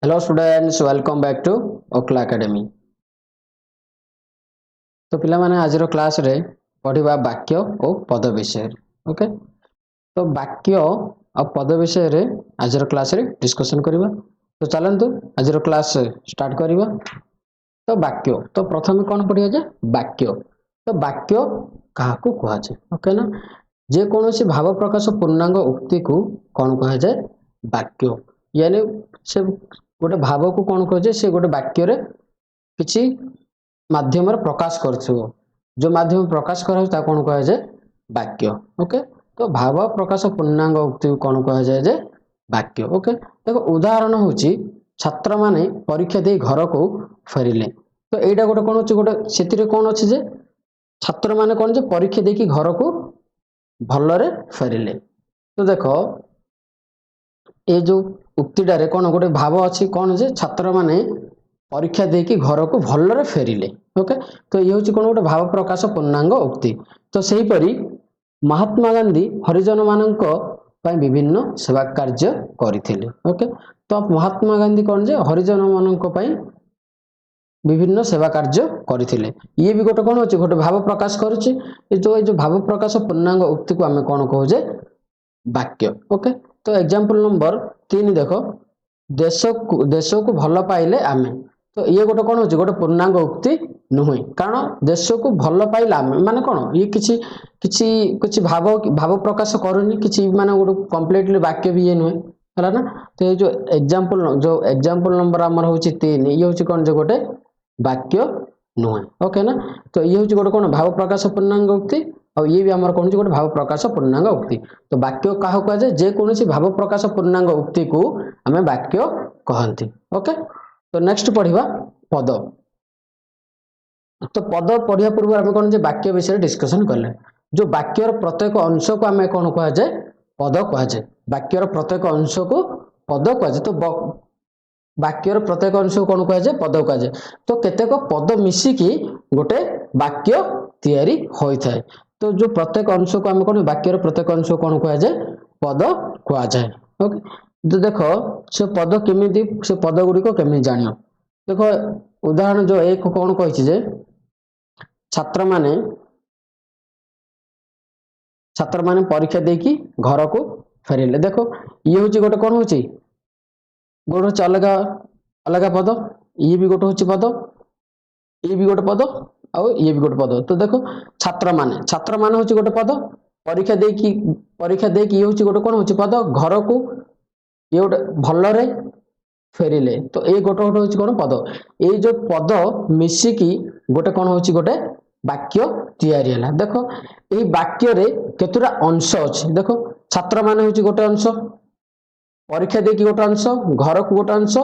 Hello students, welcome back to Okhla Academy. ତ ପିଲାମାନେ, ଆଜିର କ୍ଲାସରେ ପଢ଼ିବା ବାକ୍ୟ ଓ ପଦ ବିଷୟରେ। ଓକେ, ତ ବାକ୍ୟ ଆଉ ପଦ ବିଷୟରେ ଆଜିର କ୍ଲାସରେ ଡିସ୍କସନ୍ କରିବା। ତ ଚାଲନ୍ତୁ, ଆଜିର କ୍ଲାସ ଷ୍ଟାର୍ଟ କରିବା। ତ ବାକ୍ୟ, ତ ପ୍ରଥମେ କ'ଣ ପଢ଼ିବା ଯେ ବାକ୍ୟ। ତ ବାକ୍ୟ କାହାକୁ କୁହାଯାଏ? ଓକେ ନା, ଯେକୌଣସି ଭାବ ପ୍ରକାଶ ପୂର୍ଣ୍ଣାଙ୍ଗ ଉକ୍ତିକୁ କ'ଣ କୁହାଯାଏ? ବାକ୍ୟ। ୟାନି ସେ ଗୋଟେ ଭାବକୁ କ'ଣ କୁହାଯାଏ? ସେ ଗୋଟେ ବାକ୍ୟରେ କିଛି ମାଧ୍ୟମରେ ପ୍ରକାଶ କରୁଥିବ, ଯେଉଁ ମାଧ୍ୟମ ପ୍ରକାଶ କରାଯାଉଛି, ତାକୁ କ'ଣ କୁହାଯାଏ? ବାକ୍ୟ। ଓକେ, ତ ଭାବ ପ୍ରକାଶ ପୂର୍ଣ୍ଣାଙ୍ଗ ଉକ୍ତିକୁ କ'ଣ କୁହାଯାଏ ଯେ ବାକ୍ୟ। ଓକେ, ଦେଖ, ଉଦାହରଣ ହେଉଛି ଛାତ୍ରମାନେ ପରୀକ୍ଷା ଦେଇ ଘରକୁ ଫେରିଲେ। ତ ଏଇଟା ଗୋଟେ କ'ଣ ଅଛି? ଗୋଟେ ସେଥିରେ କ'ଣ ଅଛି ଯେ ଛାତ୍ରମାନେ କ'ଣ ଯେ ପରୀକ୍ଷା ଦେଇକି ଘରକୁ ଭଲରେ ଫେରିଲେ। ତ ଦେଖ, ଏ ଯୋଉ ଉକ୍ତିଟାରେ କ'ଣ ଗୋଟେ ଭାବ ଅଛି? କ'ଣ ଯେ ଛାତ୍ରମାନେ ପରୀକ୍ଷା ଦେଇକି ଘରକୁ ଭଲରେ ଫେରିଲେ। ଓକେ, ତ ଇଏ ହେଉଛି କ'ଣ ଗୋଟେ ଭାବ ପ୍ରକାଶ ପୂର୍ଣ୍ଣାଙ୍ଗ ଉକ୍ତି। ତ ସେହିପରି ମହାତ୍ମା ଗାନ୍ଧୀ ହରିଜନ ମାନଙ୍କ ପାଇଁ ବିଭିନ୍ନ ସେବା କାର୍ଯ୍ୟ କରିଥିଲେ। ଓକେ, ତ ମହାତ୍ମା ଗାନ୍ଧୀ କ'ଣ ଯେ ହରିଜନ ମାନଙ୍କ ପାଇଁ ବିଭିନ୍ନ ସେବା କାର୍ଯ୍ୟ କରିଥିଲେ। ଇଏ ବି ଗୋଟେ କ'ଣ ଅଛି? ଗୋଟେ ଭାବ ପ୍ରକାଶ କରୁଛି। ଏ ଯୋଉ ଭାବ ପ୍ରକାଶ ପୂର୍ଣ୍ଣାଙ୍ଗ ଉକ୍ତିକୁ ଆମେ କ'ଣ କହୁଛେ? ବାକ୍ୟ। ଓକେ, ତ ଏକ୍ଜାମ୍ପଲ ନମ୍ବର 3 ଦେଖ, ଦେଶକୁ ଭଲ ପାଇଲେ ଆମେ। ତ ଇଏ ଗୋଟେ କ'ଣ ହଉଛି? ଗୋଟେ ପୂର୍ଣ୍ଣାଙ୍ଗ ଉକ୍ତି ନୁହେଁ। କାରଣ ଦେଶକୁ ଭଲ ପାଇଲେ ଆମେ ମାନେ କ'ଣ? ଇଏ କିଛି କିଛି କିଛି ଭାବ ଭାବ ପ୍ରକାଶ କରୁନି କିଛି, ମାନେ ଗୋଟେ କମ୍ପ୍ଲିଟଲି ବାକ୍ୟ ବି ଇଏ ନୁହେଁ। ହେଲା ନା? ତ ଏଇ ଯୋଉ ଏକ୍ଜାମ୍ପଲ ନମ୍ବର ଆମର ହଉଛି 3, ଇଏ ହଉଛି କ'ଣ ଯେ ଗୋଟେ ବାକ୍ୟ ନୁହେଁ। ଓକେ ନା? ତ ଇଏ ହଉଛି ଗୋଟେ କ'ଣ ଭାବ ପ୍ରକାଶ ପୂର୍ଣ୍ଣାଙ୍ଗ ଉକ୍ତି। ଆଉ ଇଏ ବି ଆମର କ'ଣ ହଉଛି? ଗୋଟେ ଭାବ ପ୍ରକାଶ ପୂର୍ଣ୍ଣାଙ୍ଗ ଉକ୍ତି। ତ ବାକ୍ୟ କାହାକୁ କୁହାଯାଏ? ଯେକୌଣସି ଭାବ ପ୍ରକାଶ ପୂର୍ଣ୍ଣାଙ୍ଗ ଉକ୍ତିକୁ ଆମେ ବାକ୍ୟ କହନ୍ତି। ଓକେ, ତ ନେକ୍ସଟ ପଢିବା ପଦ। ତ ପଦ ପଢିବା ପୂର୍ବରୁ ଆମେ କ'ଣ ଯେ ବାକ୍ୟ ବିଷୟରେ ଡିସ୍କସନ କଲେ। ଯୋଉ ବାକ୍ୟର ପ୍ରତ୍ୟେକ ଅଂଶକୁ ଆମେ କ'ଣ କୁହାଯାଏ? ପଦ କୁହାଯାଏ। ବାକ୍ୟର ପ୍ରତ୍ୟେକ ଅଂଶକୁ ପଦ କୁହାଯାଏ। ତ ବାକ୍ୟର ପ୍ରତ୍ୟେକ ଅଂଶକୁ କ'ଣ କୁହାଯାଏ? ପଦ କୁହାଯାଏ। ତ କେତେକ ପଦ ମିଶିକି ଗୋଟେ ବାକ୍ୟ ତିଆରି ହୋଇଥାଏ। ତ ଯୋଉ ପ୍ରତ୍ୟେକ ଅଂଶକୁ ଆମେ କ'ଣ, ବାକ୍ୟର ପ୍ରତ୍ୟେକ ଅଂଶକୁ କ'ଣ କୁହାଯାଏ? ପଦ କୁହାଯାଏ। ଓକେ, ତ ଦେଖ, ସେ ପଦ କେମିତି, ସେ ପଦ ଗୁଡ଼ିକ କେମିତି ଜାଣିବ? ଦେଖ, ଉଦାହରଣ ଯୋଉ 1 କ'ଣ କହିଛି ଯେ ଛାତ୍ରମାନେ ପରୀକ୍ଷା ଦେଇକି ଘରକୁ ଫେରିଲେ। ଦେଖ, ଇଏ ହଉଛି ଗୋଟେ କ'ଣ ହଉଛି? ଗୋଟେ ହଉଛି ଅଲଗା ଅଲଗା ପଦ। ଇଏ ବି ଗୋଟେ ହଉଛି ପଦ, ଇଏ ବି ଗୋଟେ ପଦ, ଆଉ ଇଏ ବି ଗୋଟେ ପଦ। ତ ଦେଖ, ଛାତ୍ରମାନେ ହଉଛି ଗୋଟେ ପଦ। ପରୀକ୍ଷା ଦେଇକି ଇଏ ହଉଛି ଗୋଟେ କ'ଣ ହଉଛି? ପଦ। ଘରକୁ ଇଏ ଗୋଟେ, ଭଲରେ ଫେରିଲେ, ତ ଏଇ ଗୋଟେ ଗୋଟେ ହଉଛି କ'ଣ? ପଦ। ଏଇ ଯୋଉ ପଦ ମିଶିକି ଗୋଟେ କ'ଣ ହଉଛି? ଗୋଟେ ବାକ୍ୟ ତିଆରି ହେଲା। ଦେଖ, ଏଇ ବାକ୍ୟରେ କେତେଟା ଅଂଶ ଅଛି? ଦେଖ, ଛାତ୍ରମାନେ ହଉଛି ଗୋଟେ ଅଂଶ, ପରୀକ୍ଷା ଦେଇକି ଗୋଟେ ଅଂଶ, ଘରକୁ ଗୋଟେ ଅଂଶ,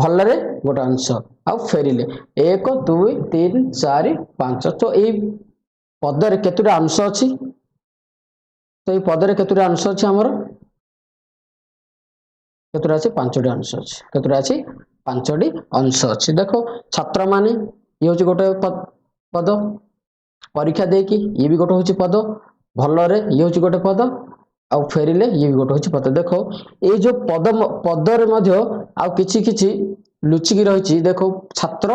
ଭଲରେ ଗୋଟେ ଅଂଶ, ଆଉ ଫେରିଲେ। 1, 2, 3, 4, 5। ତ ଏଇ ପଦରେ କେତୋଟି ଅଂଶ ଅଛି? ତ ଏଇ ପଦରେ କେତୋଟି ଅଂଶ ଅଛି ଆମର? କେତୋଟି ଅଛି? ପାଞ୍ଚଟି ଅଂଶ ଅଛି। କେତୋଟି ଅଛି? ପାଞ୍ଚଟି ଅଂଶ ଅଛି। ଦେଖ, ଛାତ୍ରମାନେ ଇଏ ହଉଛି ଗୋଟେ ପଦ, ପରୀକ୍ଷା ଦେଇକି ଇଏ ବି ଗୋଟେ ହଉଛି ପଦ, ଭଲରେ ଇଏ ହଉଛି ଗୋଟେ ପଦ, ଆଉ ଫେରିଲେ ଇଏ ବି ଗୋଟେ ହଉଛି ପଦ। ଦେଖ, ଏଇ ଯୋଉ ପଦ, ପଦରେ ମଧ୍ୟ ଆଉ କିଛି କିଛି ଲୁଚିକି ରହିଛି। ଦେଖ, ଛାତ୍ର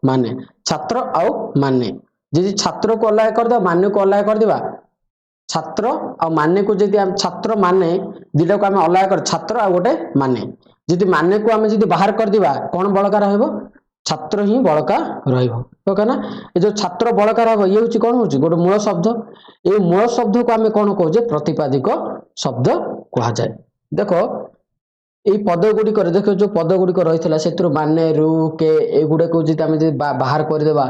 ମାନେ, ଛାତ୍ର ଆଉ ମାନେ, ଯଦି ଛାତ୍ରକୁ ଅଲଗା କରିଦେବା, ମାନେକୁ ଅଲଗା କରିଦେବା, ଛାତ୍ର ଆଉ ମାନେକୁ ଯଦି ଆମେ, ଛାତ୍ର ମାନେ ଦିଟାକୁ ଆମେ ଅଲଗା କରି, ଛାତ୍ର ଆଉ ଗୋଟେ ମାନେ, ଯଦି ମାନେକୁ ଆମେ ଯଦି ବାହାର କରିଦେବା, କଣ ବଳକା ରହିବ? ଛାତ୍ର ହିଁ ବଳକା ରହିବ। ଓକେ ନା? ଏ ଯୋଉ ଛାତ୍ର ବଳକା ରହିବ, ଇଏ ହଉଛି କଣ ହଉଛି? ଗୋଟେ ମୂଳ ଶବ୍ଦ। ଏଇ ମୂଳ ଶବ୍ଦକୁ ଆମେ କଣ କହୁଛେ? ପ୍ରତିପାଦିକ ଶବ୍ଦ କୁହାଯାଏ। ଦେଖ, ଏଇ ପଦ ଗୁଡ଼ିକରେ ଦେଖ, ଯୋଉ ପଦ ଗୁଡ଼ିକ ରହିଥିଲା, ସେଥିରୁ ମାନେ, ରୁ, କେ, ଏଗୁଡାକୁ ଯଦି ଆମେ ଯଦି ବାହାର କରିଦେବା,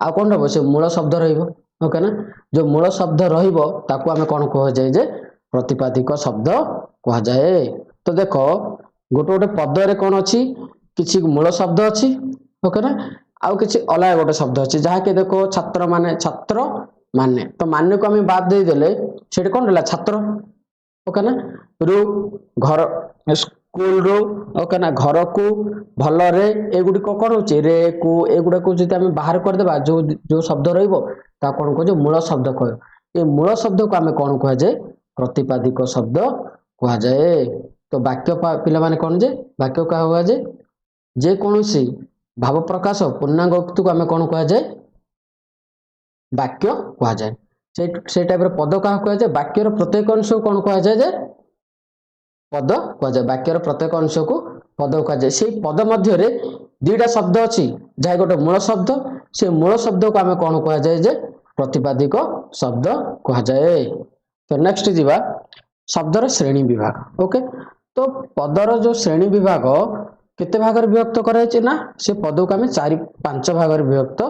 ଆଉ କଣ ରହିବ? ସେ ମୂଳ ଶବ୍ଦ ରହିବ। ଓକେ ନା? ଯୋଉ ମୂଳ ଶବ୍ଦ ରହିବ, ତାକୁ ଆମେ କଣ କୁହାଯାଏ ଯେ ପ୍ରତିପାଦିକ ଶବ୍ଦ କୁହାଯାଏ। ତ ଦେଖ, ଗୋଟେ ଗୋଟେ ପଦରେ କଣ ଅଛି? କିଛି ମୂଳ ଶବ୍ଦ ଅଛି। ଓକେ ନା? ଆଉ କିଛି ଅଲଗା ଗୋଟେ ଶବ୍ଦ ଅଛି, ଯାହାକି ଦେଖ, ଛାତ୍ର ମାନେ, ଛାତ୍ର ମାନେ, ତ ମାନେକୁ ଆମେ ବାଦ ଦେଇଦେଲେ ସେଠି କଣ ରହିଲା? ଛାତ୍ର। ଓକେ ନା? ରୁ, ଘର, ସ୍କୁଲରୁ, ଓକେ ନା, ଘରକୁ, ଭଲରେ, ଏଗୁଡିକ କଣ ହଉଛି? ରେ, କୁ, ଏଗୁଡାକୁ ଯଦି ଆମେ ବାହାର କରିଦେବା, ଯୋଉ ଯୋଉ ଶବ୍ଦ ରହିବ, ତାକୁ କଣ କହୁଛେ? ମୂଳ ଶବ୍ଦ କହିବ। ଏ ମୂଳ ଶବ୍ଦକୁ ଆମେ କଣ କୁହାଯାଏ? ପ୍ରତିପାଦିକ ଶବ୍ଦ କୁହାଯାଏ। ତ ବାକ୍ୟ ପିଲାମାନେ କଣ ଯେ ବାକ୍ୟ କାହା କୁହାଯାଏ? ଯେକୌଣସି ଭାବ ପ୍ରକାଶ ପୂର୍ଣ୍ଣାଙ୍ଗ ଉକ୍ତିକୁ ଆମେ କ'ଣ କୁହାଯାଏ? ବାକ୍ୟ କୁହାଯାଏ। ସେଇ ଟାଇପର ପଦ କାହାକୁ କୁହାଯାଏ? ବାକ୍ୟର ପ୍ରତ୍ୟେକ ଅଂଶକୁ କ'ଣ କୁହାଯାଏ ଯେ ପଦ କୁହାଯାଏ। ବାକ୍ୟର ପ୍ରତ୍ୟେକ ଅଂଶକୁ ପଦ କୁହାଯାଏ। ସେଇ ପଦ ମଧ୍ୟରେ ଦୁଇଟା ଶବ୍ଦ ଅଛି, ଯାହା ଗୋଟେ ମୂଳ ଶବ୍ଦ। ସେ ମୂଳ ଶବ୍ଦକୁ ଆମେ କ'ଣ କୁହାଯାଏ ଯେ ପ୍ରତିପାଦିକ ଶବ୍ଦ କୁହାଯାଏ। ତ ନେକ୍ସଟ ଯିବା ଶବ୍ଦର ଶ୍ରେଣୀ ବିଭାଗ। ଓକେ, ତ ପଦର ଯୋଉ ଶ୍ରେଣୀ ବିଭାଗ କେତେ ଭାଗରେ ବିଭକ୍ତ କରାଯାଇଛି ନା ସେ ପଦକୁ ଆମେ ଚାରି ପାଞ୍ଚ ଭାଗରେ ବିଭକ୍ତ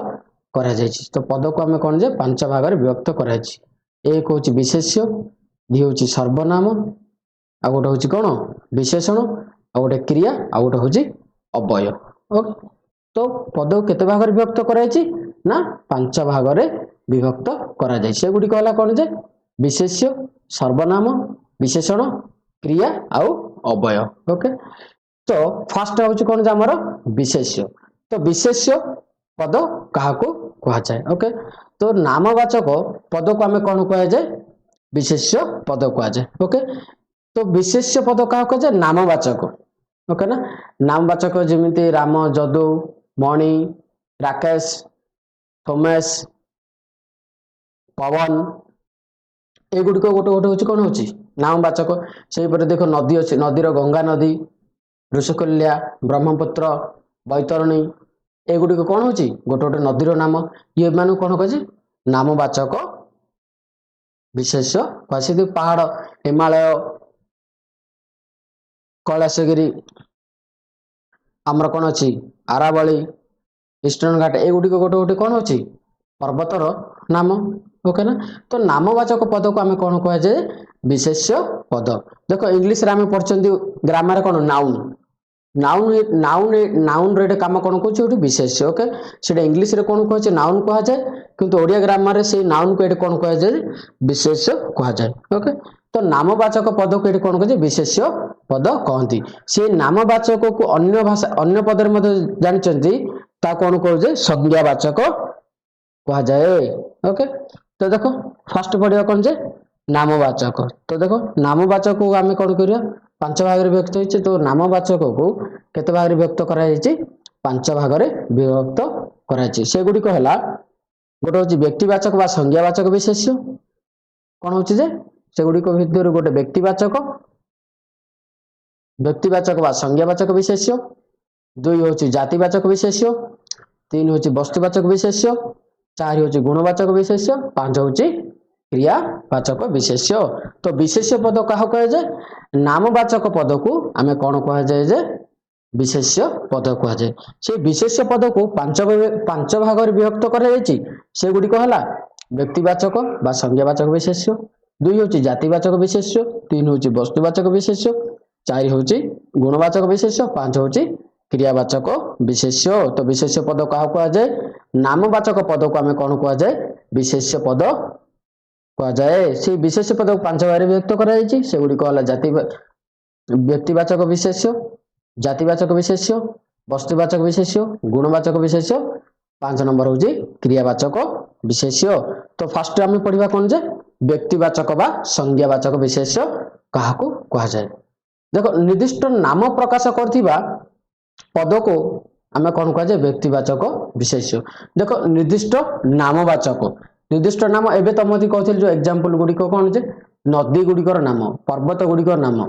କରାଯାଇଛି। ତ ପଦକୁ ଆମେ କ'ଣ ଯେ ପାଞ୍ଚ ଭାଗରେ ବିଭକ୍ତ କରାଯାଇଛି। ଏକ ହେଉଛି ବିଶେଷ୍ୟ, ଦୁଇ ହେଉଛି ସର୍ବନାମ, ଆଉ ଗୋଟେ ହେଉଛି କ'ଣ ବିଶେଷଣ, ଆଉ ଗୋଟେ କ୍ରିୟା, ଆଉ ଗୋଟେ ହେଉଛି ଅବ୍ୟୟ। ଓକେ, ତ ପଦକୁ କେତେ ଭାଗରେ ବିଭକ୍ତ କରାଯାଇଛି ନା ପାଞ୍ଚ ଭାଗରେ ବିଭକ୍ତ କରାଯାଇଛି। ସେଗୁଡ଼ିକ ହେଲା କ'ଣ ଯେ ବିଶେଷ୍ୟ, ସର୍ବନାମ, ବିଶେଷଣ, କ୍ରିୟା ଆଉ ଅବ୍ୟୟ। ଓକେ, ତ ଫାର୍ଷ୍ଟ ହେଉଛି କ'ଣ ଯେ ଆମର ବିଶେଷ୍ୟ। ତ ବିଶେଷ୍ୟ ପଦ କାହାକୁ କୁହାଯାଏ? ଓକେ, ତ ନାମବାଚକ ପଦକୁ ଆମେ କ'ଣ କୁହାଯାଏ? ବିଶେଷ୍ୟ ପଦ କୁହାଯାଏ। ଓକେ, ତ ବିଶେଷ୍ୟ ପଦ କାହାକୁ କୁହାଯାଏ? ନାମବାଚକ। ଓକେ ନା, ନାମବାଚକ ଯେମିତି ରାମ, ଯଦୁ, ମଣି, ରାକେଶ, ସୋମେଶ, ପବନ, ଏଗୁଡ଼ିକ ଗୋଟେ ଗୋଟେ ହଉଛି କ'ଣ ହଉଛି ନାମବାଚକ। ସେହିପରି ଦେଖ ନଦୀ ଅଛି, ନଦୀର ଗଙ୍ଗା ନଦୀ, ଋଷିକୁଲ୍ୟା, ବ୍ରହ୍ମପୁତ୍ର, ବୈତରଣୀ, ଏଗୁଡ଼ିକ କ'ଣ ହଉଛି ଗୋଟେ ଗୋଟେ ନଦୀର ନାମ। ଏମାନଙ୍କୁ କ'ଣ କୁହାଯାଏ? ନାମବାଚକ ବିଶେଷ୍ୟ କୁହାଯାଏ। ପାହାଡ଼, ହିମାଳୟ, କୈଳାସଗିରି, ଆମର କ'ଣ ଅଛି ଆରାବଳୀ, ଇଷ୍ଟର୍ଣ୍ଣ ଘାଟ, ଏଗୁଡ଼ିକ ଗୋଟେ ଗୋଟେ କ'ଣ ଅଛି ପର୍ବତର ନାମ। ଓକେ ନା, ତ ନାମବାଚକ ପଦକୁ ଆମେ କ'ଣ କୁହାଯାଏ? ବିଶେଷ୍ୟ ପଦ। ଦେଖ ଇଂଲିଶରେ ଆମେ ପଢିଛନ୍ତି ଗ୍ରାମାର କ'ଣ ନାଉନ। ନାଉନ ନାଉନ ନାଉନର ଏଠି କାମ କ'ଣ କରୁଛି? ଏଠି ବିଶେଷ୍ୟ। ଓକେ, ସେଟା ଇଂଲିଶରେ କ'ଣ କୁହାଯାଏ? ନାଉନ କୁହାଯାଏ। କିନ୍ତୁ ଓଡ଼ିଆ ଗ୍ରାମାରରେ ସେଇ ନାଉନକୁ ଏଠି କ'ଣ କୁହାଯାଏ? ବିଶେଷ୍ୟ କୁହାଯାଏ। ଓକେ, ତ ନାମବାଚକ ପଦକୁ ଏଠି କ'ଣ କୁହାଯାଏ? ବିଶେଷ୍ୟ ପଦ କହନ୍ତି। ସେ ନାମବାଚକକୁ ଅନ୍ୟ ଭାଷା ଅନ୍ୟ ପଦରେ ମଧ୍ୟ ଜାଣିଛନ୍ତି, ତା କ'ଣ କହୁଛେ? ସଂଜ୍ଞାବାଚକ କୁହାଯାଏ। ଓକେ, ତ ଦେଖ ଫାର୍ଷ୍ଟ ପଢିବା କ'ଣ ଯେ ନାମବାଚକ। ତ ଦେଖ ନାମବାଚକକୁ ଆମେ କ'ଣ କରିବା? ପାଞ୍ଚ ଭାଗରେ ବିଭକ୍ତ ହେଇଛି। ତ ନାମବାଚକକୁ କେତେ ଭାଗରେ ବିଭକ୍ତ କରାଯାଇଛି? ପାଞ୍ଚ ଭାଗରେ ବିଭକ୍ତ କରାଯାଇଛି। ସେଗୁଡ଼ିକ ହେଲା ଗୋଟେ ହଉଛି ବ୍ୟକ୍ତିବାଚକ ବା ସଂଜ୍ଞାବାଚକ ବିଶେଷ୍ୟ। କ'ଣ ହଉଛି ଯେ ସେଗୁଡ଼ିକ ଭିତରୁ ଗୋଟେ ବ୍ୟକ୍ତିବାଚକ, ବ୍ୟକ୍ତିବାଚକ ବା ସଂଜ୍ଞାବାଚକ ବିଶେଷ୍ୟ। ଦୁଇ ହଉଛି ଜାତିବାଚକ ବିଶେଷ୍ୟ, ତିନି ହଉଛି ବସ୍ତୁବାଚକ ବିଶେଷ୍ୟ, ଚାରି ହଉଛି ଗୁଣବାଚକ ବିଶେଷ୍ୟ, ପାଞ୍ଚ ହଉଛି କ୍ରିୟାବାଚକ ବିଶେଷ୍ୟ। ତ ବିଶେଷ୍ୟ ପଦ କାହାକୁ କୁହାଯାଏ? ନାମବାଚକ ପଦକୁ ଆମେ କ'ଣ କୁହାଯାଏ ଯେ ବିଶେଷ୍ୟ ପଦ କୁହାଯାଏ। ସେ ବିଶେଷ୍ୟ ପଦକୁ ପାଞ୍ଚ ପାଞ୍ଚ ଭାଗରେ ବିଭକ୍ତ କରାଯାଇଛି। ସେଗୁଡ଼ିକ ହେଲା ବ୍ୟକ୍ତିବାଚକ ବା ସଂଜ୍ଞାବାଚକ ବିଶେଷ୍ୟ, ଦୁଇ ହଉଛି ଜାତିବାଚକ ବିଶେଷ୍ୟ, ତିନି ହଉଛି ବସ୍ତୁବାଚକ ବିଶେଷ୍ୟ, ଚାରି ହଉଛି ଗୁଣବାଚକ ବିଶେଷ୍ୟ, ପାଞ୍ଚ ହଉଛି କ୍ରିୟାବାଚକ ବିଶେଷ୍ୟ। ତ ବିଶେଷ୍ୟ ପଦ କାହାକୁ କୁହାଯାଏ? ନାମବାଚକ ପଦକୁ ଆମେ କ'ଣ କୁହାଯାଏ? ବିଶେଷ୍ୟ ପଦ କୁହାଯାଏ। ସେଇ ବିଶେଷ୍ୟ ପଦକୁ ପାଞ୍ଚ ଭାଗରେ ବିଭକ୍ତ କରାଯାଇଛି। ସେଗୁଡ଼ିକ ହେଲା ଜାତି ବ୍ୟକ୍ତିବାଚକ ବିଶେଷ୍ୟ, ଜାତିବାଚକ ବିଶେଷ୍ୟ, ବସ୍ତୁବାଚକ ବିଶେଷ୍ୟ, ଗୁଣବାଚକ ବିଶେଷ୍ୟ, ପାଞ୍ଚ ନମ୍ବର ହଉଛି କ୍ରିୟାବାଚକ ବିଶେଷ୍ୟ। ତ ଫାର୍ଷ୍ଟ ଆମେ ପଢିବା କ'ଣ ଯେ ବ୍ୟକ୍ତିବାଚକ ବା ସଂଜ୍ଞାବାଚକ ବିଶେଷ୍ୟ କାହାକୁ କୁହାଯାଏ। ଦେଖ ନିର୍ଦ୍ଦିଷ୍ଟ ନାମ ପ୍ରକାଶ କରୁଥିବା ପଦକୁ ଆମେ କ'ଣ କୁହାଯାଏ? ବ୍ୟକ୍ତିବାଚକ ବିଶେଷ୍ୟ। ଦେଖ ନିର୍ଦ୍ଦିଷ୍ଟ ନାମବାଚକ, ନିର୍ଦ୍ଦିଷ୍ଟ ନାମ ଏବେ ତମ କହୁଥିଲି ଯୋଉ ଏକ୍ଜାମ୍ପଲ ଗୁଡ଼ିକ କ'ଣ ଯେ ନଦୀ ଗୁଡ଼ିକର ନାମ, ପର୍ବତ ଗୁଡ଼ିକର ନାମ।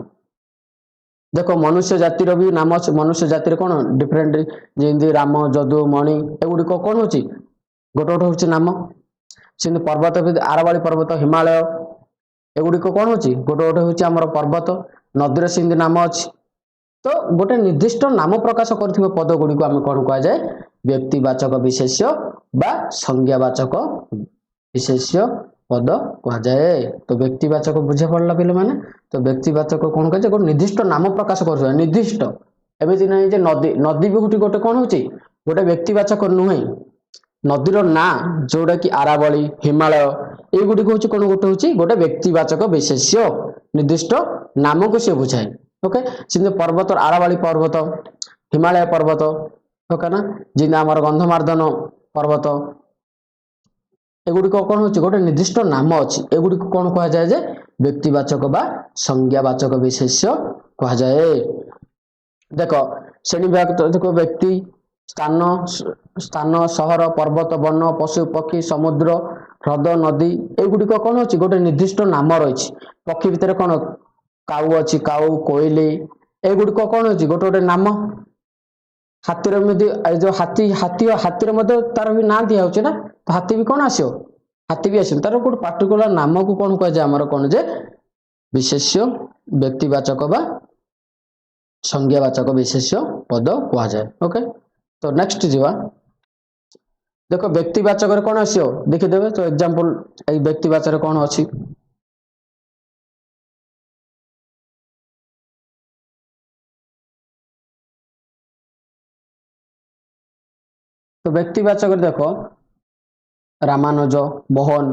ଦେଖ ମନୁଷ୍ୟ ଜାତିର ବି ନାମ ଅଛି। ମନୁଷ୍ୟ ଜାତିରେ କ'ଣ ଡିଫରେଣ୍ଟ, ଯେମିତି ରାମ, ଯଦୁ, ମଣି, ଏଗୁଡ଼ିକ କ'ଣ ହଉଛି ଗୋଟେ ଗୋଟେ ହଉଛି ନାମ। ସେମିତି ପର୍ବତ ବି ଆରବାଳି ପର୍ବତ, ହିମାଳୟ, ଏଗୁଡ଼ିକ କ'ଣ ହଉଛି ଗୋଟେ ଗୋଟେ ହଉଛି ଆମର ପର୍ବତ। ନଦୀର ସେମିତି ନାମ ଅଛି। ତ ଗୋଟେ ନିର୍ଦ୍ଦିଷ୍ଟ ନାମ ପ୍ରକାଶ କରୁଥିବା ପଦ ଗୁଡ଼ିକୁ ଆମେ କ'ଣ କୁହାଯାଏ? ବ୍ୟକ୍ତିବାଚକ ବିଶେଷ୍ୟ ବା ସଂଜ୍ଞାବାଚକ ବିଶେଷ୍ୟ ପଦ କୁହାଯାଏ। ତ ବ୍ୟକ୍ତିବାଚକ ବୁଝା ପଡିଲା ପିଲାମାନେ? ତ ବ୍ୟକ୍ତିବାଚକ କ'ଣ କୁହାଯାଏ? ଗୋଟେ ନିର୍ଦ୍ଦିଷ୍ଟ ନାମ ପ୍ରକାଶ କରୁଥିବା ନିର୍ଦ୍ଦିଷ୍ଟ। ଏମିତି ନାହିଁ ଯେ ନଦୀ, ନଦୀ ବି ଗୋଟେ ଗୋଟେ କ'ଣ ହଉଛି ଗୋଟେ ବ୍ୟକ୍ତିବାଚକ ନୁହେଁ। ନଦୀର ନାଁ ଯୋଉଟା କି ଆରାବଳୀ, ହିମାଳୟ, ଏଇଗୁଡ଼ିକ ହଉଛି କ'ଣ ଗୋଟେ ହଉଛି ଗୋଟେ ବ୍ୟକ୍ତିବାଚକ ବିଶେଷ୍ୟ, ନିର୍ଦ୍ଦିଷ୍ଟ ନାମକୁ ସେ ବୁଝାଏ। ଓକେ, ସେମିତି ପର୍ବତ ଆରାବଳୀ ପର୍ବତ, ହିମାଳୟ ପର୍ବତ, ଓକେ ନା, ଯେମିତି ଆମର ଗନ୍ଧମାର୍ଦ୍ଦନ ପର୍ବତ, ଏଗୁଡ଼ିକ କ'ଣ ହଉଛି ଗୋଟେ ନିର୍ଦ୍ଦିଷ୍ଟ ନାମ ଅଛି। ଏଗୁଡ଼ିକୁ କ'ଣ କୁହାଯାଏ ଯେ ବ୍ୟକ୍ତିବାଚକ ବା ସଂଜ୍ଞାବାଚକ ବିଶେଷ୍ୟ କୁହାଯାଏ। ଦେଖ ଶ୍ରେଣୀ ବିଭାଗ ଦେଖ ବ୍ୟକ୍ତି, ସ୍ଥାନ, ସ୍ଥାନ, ସହର, ପର୍ବତ, ବନ, ପଶୁ, ପକ୍ଷୀ, ସମୁଦ୍ର, ହ୍ରଦ, ନଦୀ, ଏଗୁଡିକ କଣ ଅଛି ଗୋଟେ ନିର୍ଦ୍ଦିଷ୍ଟ ନାମ ରହିଛି। ପକ୍ଷୀ ଭିତରେ କଣ କାଉ ଅଛି, କାଉ, କୋଇଲି, ଏଗୁଡିକ କଣ ଅଛି ଗୋଟେ ଗୋଟେ ନାମ। ହାତୀର ମଧ୍ୟ ଏ ଯୋଉ ହାତୀ, ହାତୀ, ହାତୀର ମଧ୍ୟ ତାର ବି ନାଁ ଦିଆହଉଛି ନା, ତ ହାତୀ ବି କଣ ଆସିବ, ହାତୀ ବି ଆସିବ। ତାର ଗୋଟେ ପାର୍ଟିକୁଲାର ନାମକୁ କଣ କୁହାଯାଏ ଆମର କଣ ଯେ ବିଶେଷ୍ୟ ବ୍ୟକ୍ତିବାଚକ ବା ସଂଜ୍ଞାବାଚକ ବିଶେଷ୍ୟ ପଦ କୁହାଯାଏ। ଓକେ, ତ ନେକ୍ସଟ ଯିବା। ଦେଖ ବ୍ୟକ୍ତିବାଚକରେ କଣ ଆସିବ ଦେଖିଦେବେ। ତ ଏକ୍ଜାମ୍ପଲ ଏଇ ବ୍ୟକ୍ତିବାଚକରେ କଣ ଅଛି? ତ ବ୍ୟକ୍ତିବାଚକରେ ଦେଖ ରାମାନୁଜ, ମୋହନ,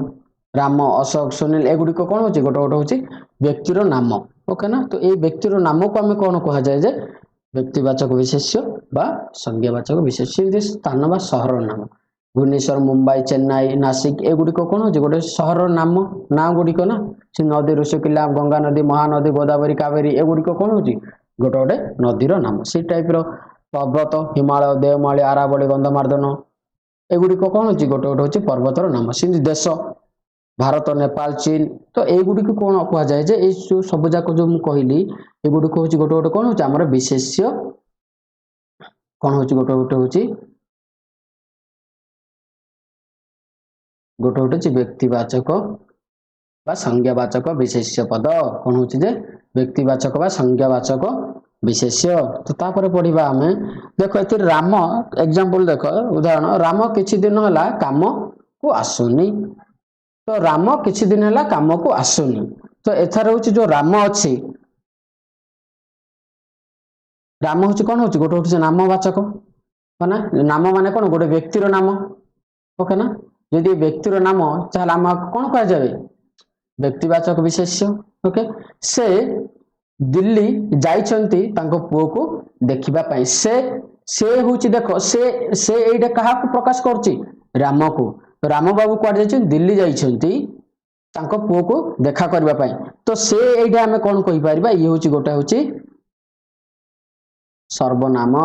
ରାମ, ଅଶୋକ, ସୁନୀଲ, ଏଗୁଡିକ କଣ ହଉଛି ଗୋଟେ ଗୋଟେ ହଉଛି ବ୍ୟକ୍ତିର ନାମ। ଓକେ ନା, ତ ଏଇ ବ୍ୟକ୍ତିର ନାମକୁ ଆମେ କଣ କୁହାଯାଏ ଯେ ବ୍ୟକ୍ତିବାଚକ ବିଶେଷ୍ୟ ବା ସଂଜ୍ଞାବାଚକ ବିଶେଷ୍ୟ। ଯେମିତି ସ୍ଥାନ ବା ସହରର ନାମ, ଭୁବନେଶ୍ୱର, ମୁମ୍ବାଇ, ଚେନ୍ନାଇ, ନାସିକ, ଏଗୁଡିକ କଣ ହଉଛି ଗୋଟେ ସହରର ନାମ, ନାଁ ଗୁଡିକ ନା। ସେ ନଦୀ ଋଷିକୁଲ୍ୟା, ଗଙ୍ଗା ନଦୀ, ମହାନଦୀ, ଗୋଦାବରୀ, କାବେରୀ, ଏଗୁଡିକ କଣ ହଉଛି ଗୋଟେ ଗୋଟେ ନଦୀର ନାମ। ସେଇ ଟାଇପର ପର୍ବତ, ହିମାଳୟ, ଦେଓମାଳି, ଆରାବଳୀ, ଗନ୍ଧମାର୍ଦ୍ଦନ, ଏଗୁଡିକ କଣ ହଉଛି ଗୋଟେ ଗୋଟେ ହଉଛି ପର୍ବତର ନାମ। ସେମିତି ଦେଶ, ଭାରତ, ନେପାଳ, ଚୀନ, ତ ଏଇଗୁଡ଼ିକୁ କଣ କୁହାଯାଏ ଯେ ଏଇ ଯୋଉ ସବୁ ଯାକ ଯୋଉ ମୁଁ କହିଲି ଏଗୁଡିକ ହଉଛି ଗୋଟେ ଗୋଟେ କଣ ହଉଛି ଆମର ବିଶେଷ୍ୟ, କଣ ହଉଛି ଗୋଟେ ଗୋଟେ ହଉଛି ଗୋଟେ ଗୋଟେ ହଉଛି ବ୍ୟକ୍ତିବାଚକ ବା ସଂଜ୍ଞାବାଚକ ବିଶେଷ୍ୟ ପଦ। କଣ ହଉଛି ଯେ ବ୍ୟକ୍ତିବାଚକ ବା ସଂଜ୍ଞାବାଚକ ବିଶେଷ୍ୟ। ତ ତାପରେ ପଢିବା ଆମେ ଦେଖ ଏଥିରେ ରାମ ଏକ୍ଜାମ୍ପଲ ଦେଖ ଉଦାହରଣ, ରାମ କିଛି ଦିନ ହେଲା କାମକୁ ଆସୁନି। ତ ରାମ କିଛି ଦିନ ହେଲା କାମକୁ ଆସୁନି। ତ ଏଥର ହଉଛି ଯୋଉ ରାମ ଅଛି, ରାମ ହଉଛି କଣ ହଉଛି ଗୋଟେ ହଉଛି ନାମବାଚକ ନା, ନାମ ମାନେ କଣ ଗୋଟେ ବ୍ୟକ୍ତିର ନାମ। ଓକେ ନା, ଯଦି ବ୍ୟକ୍ତିର ନାମ ତାହେଲେ ଆମ କଣ କୁହାଯାଏ ବ୍ୟକ୍ତିବାଚକ ବିଶେଷ୍ୟ। ଓକେ, ସେ ଦିଲ୍ଲୀ ଯାଇଛନ୍ତି ତାଙ୍କ ପୁଅକୁ ଦେଖିବା ପାଇଁ। ସେ ସେ ହଉଛି ଦେଖ ସେ ସେ ଏଇଟା କାହାକୁ ପ୍ରକାଶ କରୁଛି ରାମକୁ। ରାମ ବାବୁ କୁଆଡେ ଯାଇଛନ୍ତି ଦିଲ୍ଲୀ ଯାଇଛନ୍ତି ତାଙ୍କ ପୁଅକୁ ଦେଖା କରିବା ପାଇଁ। ତ ସେ ଏଇଟା ଆମେ କଣ କହିପାରିବା ଇଏ ହଉଛି ଗୋଟେ ହଉଛି ସର୍ବନାମ।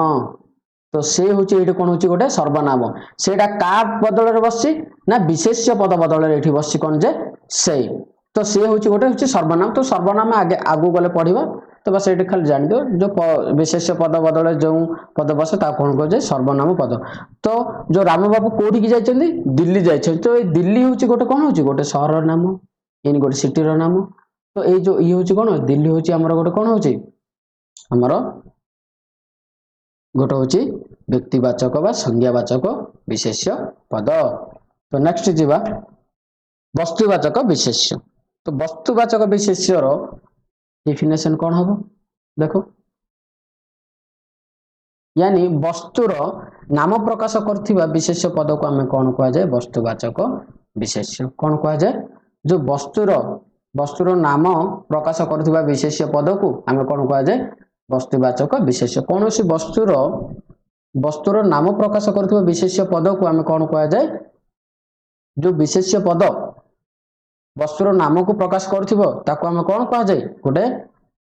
ତ ସେ ହଉଛି ଏଇଠି କଣ ହଉଛି ଗୋଟେ ସର୍ବନାମ। ସେଇଟା କା ବଦଳରେ ବସିଛି ନା ବିଶେଷ୍ୟ ପଦ ବଦଳରେ ଏଠି ବସିଛି କଣ ଯେ ସେ। ତ ସେ ହଉଛି ଗୋଟେ ହଉଛି ସର୍ବନାମ। ତ ସର୍ବନାମ ଆଗେ ଆଗକୁ ଗଲେ ପଢିବା, ତ ବାସ୍ ଏଇଠି ଖାଲି ଜାଣିଦିଅ ଯୋଉ ବିଶେଷ୍ୟ ପଦ ବଦଳରେ ଯେଉଁ ପଦ ବସେ ତାକୁ କଣ କୁହାଯାଏ ସର୍ବନାମ ପଦ। ତ ଯୋଉ ରାମ ବାବୁ କୋଉଠିକି ଯାଇଛନ୍ତି ଦିଲ୍ଲୀ ଯାଇଛନ୍ତି। ତ ଏଇ ଦିଲ୍ଲୀ ହଉଛି ଗୋଟେ କଣ ହଉଛି ଗୋଟେ ସହରର ନାମ, ଏଇନି ଗୋଟେ ସିଟିର ନାମ। ତ ଏଇ ଯୋଉ ଇଏ ହଉଛି କଣ ଦିଲ୍ଲୀ ହଉଛି ଆମର ଗୋଟେ କଣ ହଉଛି ଆମର ଗୋଟେ ହଉଛି ବ୍ୟକ୍ତିବାଚକ ବା ସଂଜ୍ଞାବାଚକ ବିଶେଷ୍ୟ ପଦ। ତ ନେକ୍ସଟ ଯିବା ବସ୍ତୁବାଚକ ବିଶେଷ୍ୟ। ତ ବସ୍ତୁବାଚକ ବିଶେଷ୍ୟର ଡେଫିନେସନ କଣ ହବ ଦେଖ, यानी ବସ୍ତୁର ନାମ ପ୍ରକାଶ କରୁଥିବା ବିଶେଷ୍ୟ ପଦକୁ ଆମେ କଣ କୁହାଯାଏ ବସ୍ତୁବାଚକ ବିଶେଷ୍ୟ। କଣ କୁହାଯାଏ ଯୋଉ ବସ୍ତୁର ବସ୍ତୁର ନାମ ପ୍ରକାଶ କରୁଥିବା ବିଶେଷ୍ୟ ପଦକୁ ଆମେ କଣ କୁହାଯାଏ ବସ୍ତୁବାଚକ ବିଶେଷ୍ୟ। କୌଣସି ବସ୍ତୁର ବସ୍ତୁର ନାମ ପ୍ରକାଶ କରୁଥିବା ବିଶେଷ୍ୟ ପଦକୁ ଆମେ କଣ କୁହାଯାଏ ଯୋଉ ବିଶେଷ୍ୟ ପଦ ବସ୍ତୁର ନାମକୁ ପ୍ରକାଶ କରୁଥିବ ତାକୁ ଆମେ କଣ କୁହାଯାଏ ଗୋଟେ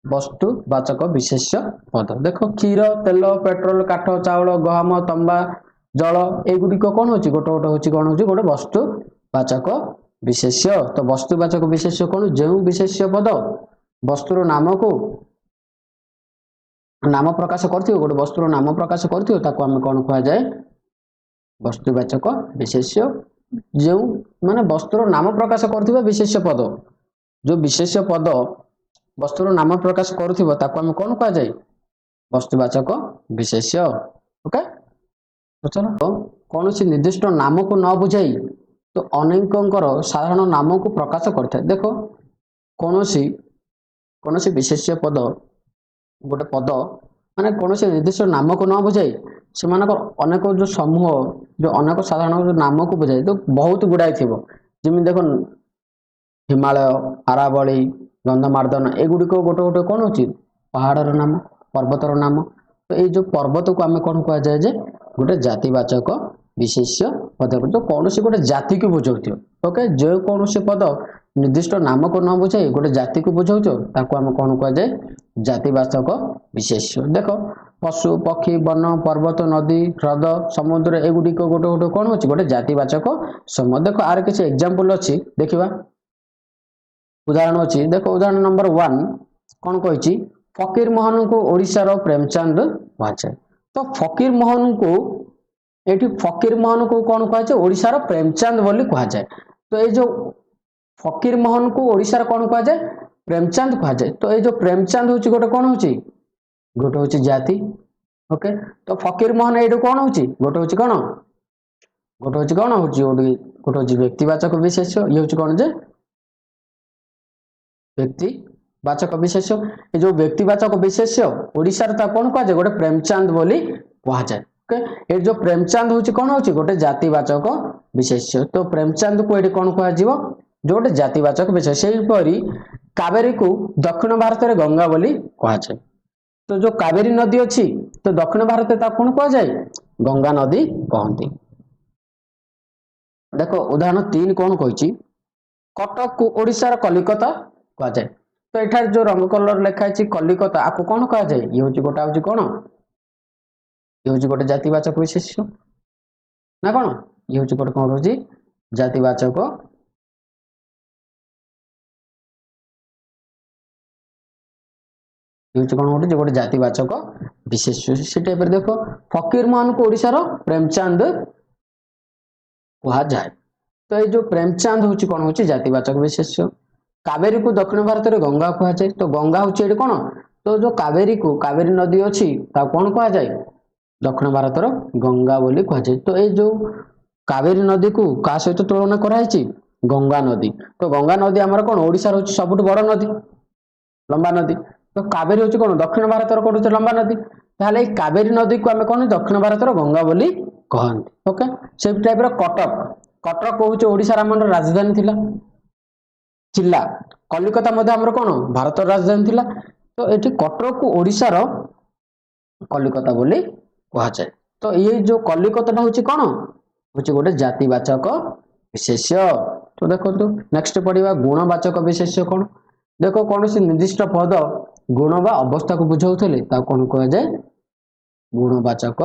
ବସ୍ତୁବାଚକ ବିଶେଷ୍ୟ ପଦ। ଦେଖ କ୍ଷୀର, ତେଲ, ପେଟ୍ରୋଲ, କାଠ, ଚାଉଳ, ଗହମ, ତମ୍ବା, ଜଳ, ଏଗୁଡିକ କଣ ହଉଛି ଗୋଟେ ଗୋଟେ ହଉଛି କଣ ହଉଛି ଗୋଟେ ବସ୍ତୁବାଚକ ବିଶେଷ୍ୟ। ତ ବସ୍ତୁବାଚକ ବିଶେଷ୍ୟ କଣ ଯେଉଁ ବିଶେଷ୍ୟ ପଦ ବସ୍ତୁର ନାମକୁ ନାମ ପ୍ରକାଶ କରୁଥିବ ଗୋଟେ ବସ୍ତୁର ନାମ ପ୍ରକାଶ କରୁଥିବ ତାକୁ ଆମେ କଣ କୁହାଯାଏ ବସ୍ତୁବାଚକ ବିଶେଷ୍ୟ। ଯେଉଁ ମାନେ ବସ୍ତୁର ନାମ ପ୍ରକାଶ କରୁଥିବା ବିଶେଷ୍ୟ ପଦ, ଯୋଉ ବିଶେଷ୍ୟ ପଦ ବସ୍ତୁର ନାମ ପ୍ରକାଶ କରୁଥିବ ତାକୁ ଆମେ କଣ କୁହାଯାଏ ବସ୍ତୁବାଚକ ବିଶେଷ୍ୟ। ଓକେ, ଚାଲ କୌଣସି ନିର୍ଦ୍ଦିଷ୍ଟ ନାମକୁ ନ ବୁଝାଇ ତ ଅନେକଙ୍କର ସାଧାରଣ ନାମକୁ ପ୍ରକାଶ କରିଥାଏ। ଦେଖ କୌଣସି କୌଣସି ବିଶେଷ୍ୟ ପଦ ଗୋଟେ ପଦ ମାନେ କୌଣସି ନିର୍ଦ୍ଦିଷ୍ଟ ନାମକୁ ନ ବୁଝାଇ ସେମାନଙ୍କର ଅନେକ ଯୋଉ ସମୂହ ଯୋଉ ଅନେକ ସାଧାରଣ ଯୋଉ ନାମକୁ ବୁଝାଏ ତ ବହୁତ ଗୁଡାଏ ଥିବ। ଯେମିତି ଦେଖ ହିମାଳୟ, ଆରାବଳୀ, ଗନ୍ଧମାର୍ଦ୍ଦନ, ଏଗୁଡିକ ଗୋଟେ ଗୋଟେ କଣ ହଉଛି ପାହାଡର ନାମ, ପର୍ବତର ନାମ। ତ ଏଇ ଯୋଉ ପର୍ବତକୁ ଆମେ କଣ କୁହାଯାଏ ଯେ ଗୋଟେ ଜାତିବାଚକ ବିଶେଷ୍ୟ ପଦ, ଯୋଉ କୌଣସି ଗୋଟେ ଜାତିକୁ ବୁଝାଉଥିବ। ଓକେ, ଯେକୌଣସି ପଦ ନିର୍ଦ୍ଦିଷ୍ଟ ନାମକୁ ନ ବୁଝାଇ ଗୋଟେ ଜାତିକୁ ବୁଝାଉଥିବ ତାକୁ ଆମେ କଣ କୁହାଯାଏ ଜାତିବାଚକ ବିଶେଷ୍ୟ। ଦେଖ ପଶୁ, ପକ୍ଷୀ, ବନ, ପର୍ବତ, ନଦୀ, ହ୍ରଦ, ସମୁଦ୍ର ଏଗୁଡ଼ିକ ଗୋଟେ ଗୋଟେ କ'ଣ ହଉଛି? ଗୋଟେ ଜାତିବାଚକ ସମୂହ। ଦେଖ, ଆର କିଛି ଏକ୍ଜାମ୍ପଲ ଅଛି, ଦେଖିବା। ଉଦାହରଣ ଅଛି, ଦେଖ। ଉଦାହରଣ ନମ୍ବର 1 କ'ଣ କହିଛି? ଫକୀର ମୋହନଙ୍କୁ ଓଡ଼ିଶାର ପ୍ରେମଚାନ୍ଦ କୁହାଯାଏ। ତ ଫକୀର ମୋହନଙ୍କୁ ଏଠି ଫକୀର ମୋହନକୁ କ'ଣ କୁହାଯାଏ? ଓଡ଼ିଶାର ପ୍ରେମଚାନ୍ଦ ବୋଲି କୁହାଯାଏ। ତ ଏଇ ଯୋଉ ଫକୀର ମୋହନକୁ ଓଡ଼ିଶାର କ'ଣ କୁହାଯାଏ? ପ୍ରେମଚାନ୍ଦ କୁହାଯାଏ। ତ ଏଇ ଯୋଉ ପ୍ରେମଚାନ୍ଦ ହଉଛି ଗୋଟେ କ'ଣ ହଉଛି? ଗୋଟେ ହଉଛି ଜାତି। ଓକେ, ତ ଫକୀର ମୋହନ ଏଇଠୁ କ'ଣ ହଉଛି? ଗୋଟେ ହଉଛି କ'ଣ? ଗୋଟେ ହଉଛି କ'ଣ ହଉଛି? ଗୋଟେ ହଉଛି ବ୍ୟକ୍ତିବାଚକ ବିଶେଷ୍ୟ। ଇଏ ହଉଛି କ'ଣ ଯେ ବ୍ୟକ୍ତିବାଚକ ବିଶେଷ୍ୟ। ଏ ଯୋଉ ବ୍ୟକ୍ତିବାଚକ ବିଶେଷ୍ୟ, ଓଡ଼ିଶାର ତାକୁ କ'ଣ କୁହାଯାଏ? ଗୋଟେ ପ୍ରେମଚାନ୍ଦ ବୋଲି କୁହାଯାଏ। ଓକେ, ଏଠି ଯୋଉ ପ୍ରେମଚାନ୍ଦ ହଉଛି କ'ଣ ହଉଛି? ଗୋଟେ ଜାତିବାଚକ ବିଶେଷ୍ୟ। ତ ପ୍ରେମଚାନ୍ଦକୁ ଏଠି କ'ଣ କୁହାଯିବ? ଯୋଉ ଗୋଟେ ଜାତିବାଚକ ବିଶେଷ୍ୟ। ସେହିପରି କାବେରୀକୁ ଦକ୍ଷିଣ ଭାରତରେ ଗଙ୍ଗା ବୋଲି କୁହାଯାଏ। ତ ଯୋଉ କାବେରୀ ନଦୀ ଅଛି, ତ ଦକ୍ଷିଣ ଭାରତରେ ତାକୁ କ'ଣ କୁହାଯାଏ? ଗଙ୍ଗା ନଦୀ କହନ୍ତି। ଦେଖ, ଉଦାହରଣ 3 କ'ଣ କହିଛି? କଟକକୁ ଓଡ଼ିଶାର କଲିକତା କୁହାଯାଏ। ତ ଏଠାରେ ଯୋଉ ରଙ୍ଗ କଲର ଲେଖା ହେଇଛି କଲିକତା, ଆକୁ କ'ଣ କୁହାଯାଏ? ଇଏ ହଉଛି ଗୋଟେ ହଉଛି କ'ଣ? ଇଏ ହଉଛି ଗୋଟେ ଜାତିବାଚକ ବିଶେଷ୍ୟ ନା କ'ଣ? ଇଏ ହଉଛି ଗୋଟେ କ'ଣ ରହୁଛି? ଜାତିବାଚକ। ଇଏ ହଉଛି କ'ଣ ଗୋଟେ? ଗୋଟେ ଜାତିବାଚକ ବିଶେଷ୍ୟ। ସେ ଟାଇପରେ ଦେଖ, ଫକୀର ମୋହନକୁ ଓଡ଼ିଶାର ପ୍ରେମଚାନ୍ଦ କୁହାଯାଏ। ତ ଏଇ ଯୋଉ ପ୍ରେମଚାନ୍ଦ ହଉଛି କ'ଣ ହଉଛି? ଜାତିବାଚକ ବିଶେଷ୍ୟ। କାବେରୀକୁ ଦକ୍ଷିଣ ଭାରତରେ ଗଙ୍ଗା କୁହାଯାଏ। ତ ଗଙ୍ଗା ହଉଛି ଏଠି କ'ଣ? ତ ଯୋଉ କାବେରୀକୁ, କାବେରୀ ନଦୀ ଅଛି, ତାକୁ କ'ଣ କୁହାଯାଏ? ଦକ୍ଷିଣ ଭାରତର ଗଙ୍ଗା ବୋଲି କୁହାଯାଏ। ତ ଏଇ ଯୋଉ କାବେରୀ ନଦୀକୁ କାହା ସହିତ ତୁଳନା କରାହେଇଛି? ଗଙ୍ଗା ନଦୀ। ତ ଗଙ୍ଗା ନଦୀ ଆମର କ'ଣ? ଓଡ଼ିଶାର ହଉଛି ସବୁଠୁ ବଡ ନଦୀ, ଲମ୍ବା ନଦୀ। ତ କାବେରୀ ହଉଛି କ'ଣ? ଦକ୍ଷିଣ ଭାରତର କ'ଣ ହଉଛି? ଲମ୍ବା ନଦୀ। ତାହେଲେ ଏଇ କାବେରୀ ନଦୀକୁ ଆମେ କ'ଣ ଦକ୍ଷିଣ ଭାରତର ଗଙ୍ଗା ବୋଲି କହନ୍ତି। ଓକେ, ସେଇ ଟାଇପର କଟକ। କଟକ ହଉଛି ଓଡ଼ିଶାର ଆମର ରାଜଧାନୀ ଥିଲା, ଜିଲ୍ଲା। କଲିକତା ମଧ୍ୟ ଆମର କ'ଣ? ଭାରତର ରାଜଧାନୀ ଥିଲା। ତ ଏଠି କଟକକୁ ଓଡ଼ିଶାର କଲିକତା ବୋଲି କୁହାଯାଏ। ତ ଏଇ ଯୋଉ କଲିକତାଟା ହଉଛି କ'ଣ ହଉଛି? ଗୋଟେ ଜାତିବାଚକ ବିଶେଷ୍ୟ। ତ ଦେଖନ୍ତୁ, ନେକ୍ସଟ ପଢିବା ଗୁଣବାଚକ ବିଶେଷ୍ୟ କ'ଣ। ଦେଖ, କୌଣସି ନିର୍ଦ୍ଦିଷ୍ଟ ପଦ ଗୁଣ ବା ଅବସ୍ଥାକୁ ବୁଝାଉଥିଲେ ତାକୁ କ'ଣ କୁହାଯାଏ? ଗୁଣବାଚକ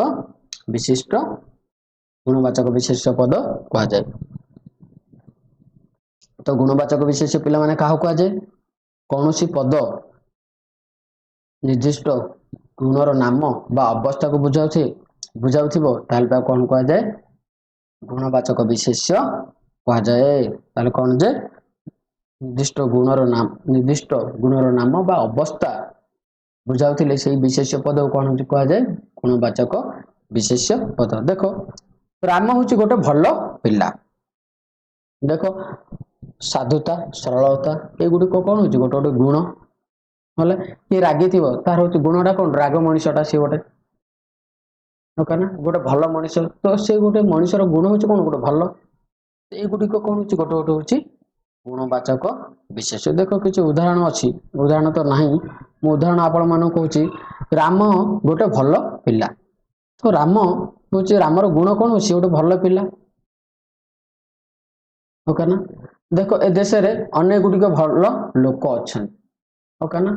ବିଶିଷ୍ଟ, ଗୁଣବାଚକ ବିଶେଷ୍ୟ ପଦ କୁହାଯାଏ। ତ ଗୁଣବାଚକ ବିଶେଷ୍ୟ ପିଲାମାନେ କାହାକୁ କୁହାଯାଏ? କୌଣସି ପଦ ନିର୍ଦ୍ଦିଷ୍ଟ ଗୁଣର ନାମ ବା ଅବସ୍ଥାକୁ ବୁଝାଉଥିବ, ତାହେଲେ ତାକୁ କ'ଣ କୁହାଯାଏ? ଗୁଣବାଚକ ବିଶେଷ୍ୟ କୁହାଯାଏ। ତାହେଲେ କ'ଣ ଯେ ନିର୍ଦ୍ଦିଷ୍ଟ ଗୁଣର ନାମ, ନିର୍ଦ୍ଦିଷ୍ଟ ଗୁଣର ନାମ ବା ଅବସ୍ଥା ବୁଝାଉଥିଲେ ସେଇ ବିଶେଷ୍ୟ ପଦକୁ କ'ଣ କୁହାଯାଏ? ଗୁଣବାଚକ ବିଶେଷ୍ୟ ପଦ। ଦେଖ, ରାମ ହଉଛି ଗୋଟେ ଭଲ ପିଲା। ଦେଖ, ସାଧୁତା, ସରଳତା ଏଗୁଡିକ କ'ଣ ହଉଛି? ଗୋଟେ ଗୋଟେ ଗୁଣ। ହେଲେ କିଏ ରାଗିଥିବ, ତାର ହଉଛି ଗୁଣଟା କ'ଣ? ରାଗ ମଣିଷଟା ସିଏ ଗୋଟେ। ଓକେ ନା? ଗୋଟେ ଭଲ ମଣିଷ, ତ ସେ ଗୋଟେ ମଣିଷର ଗୁଣ ହଉଛି କ'ଣ? ଗୋଟେ ଭଲ। ଏଇଗୁଡ଼ିକ କ'ଣ ହଉଛି? ଗୋଟେ ଗୋଟେ ହଉଛି ଗୁଣବାଚକ ବିଶେଷ୍ୟ। ଦେଖ, କିଛି ଉଦାହରଣ ଅଛି। ଉଦାହରଣ ତ ନାହିଁ, ମୁଁ ଉଦାହରଣ ଆପଣମାନଙ୍କୁ କହୁଛି। ରାମ ଗୋଟେ ଭଲ ପିଲା। ତ ରାମ ହଉଛି, ରାମର ଗୁଣ କ'ଣ? ସିଏ ଗୋଟେ ଭଲ ପିଲା। ଓକେ ନା? ଦେଖ, ଏ ଦେଶରେ ଅନେକ ଗୁଡ଼ିକ ଭଲ ଲୋକ ଅଛନ୍ତି। ଓକେ ନା?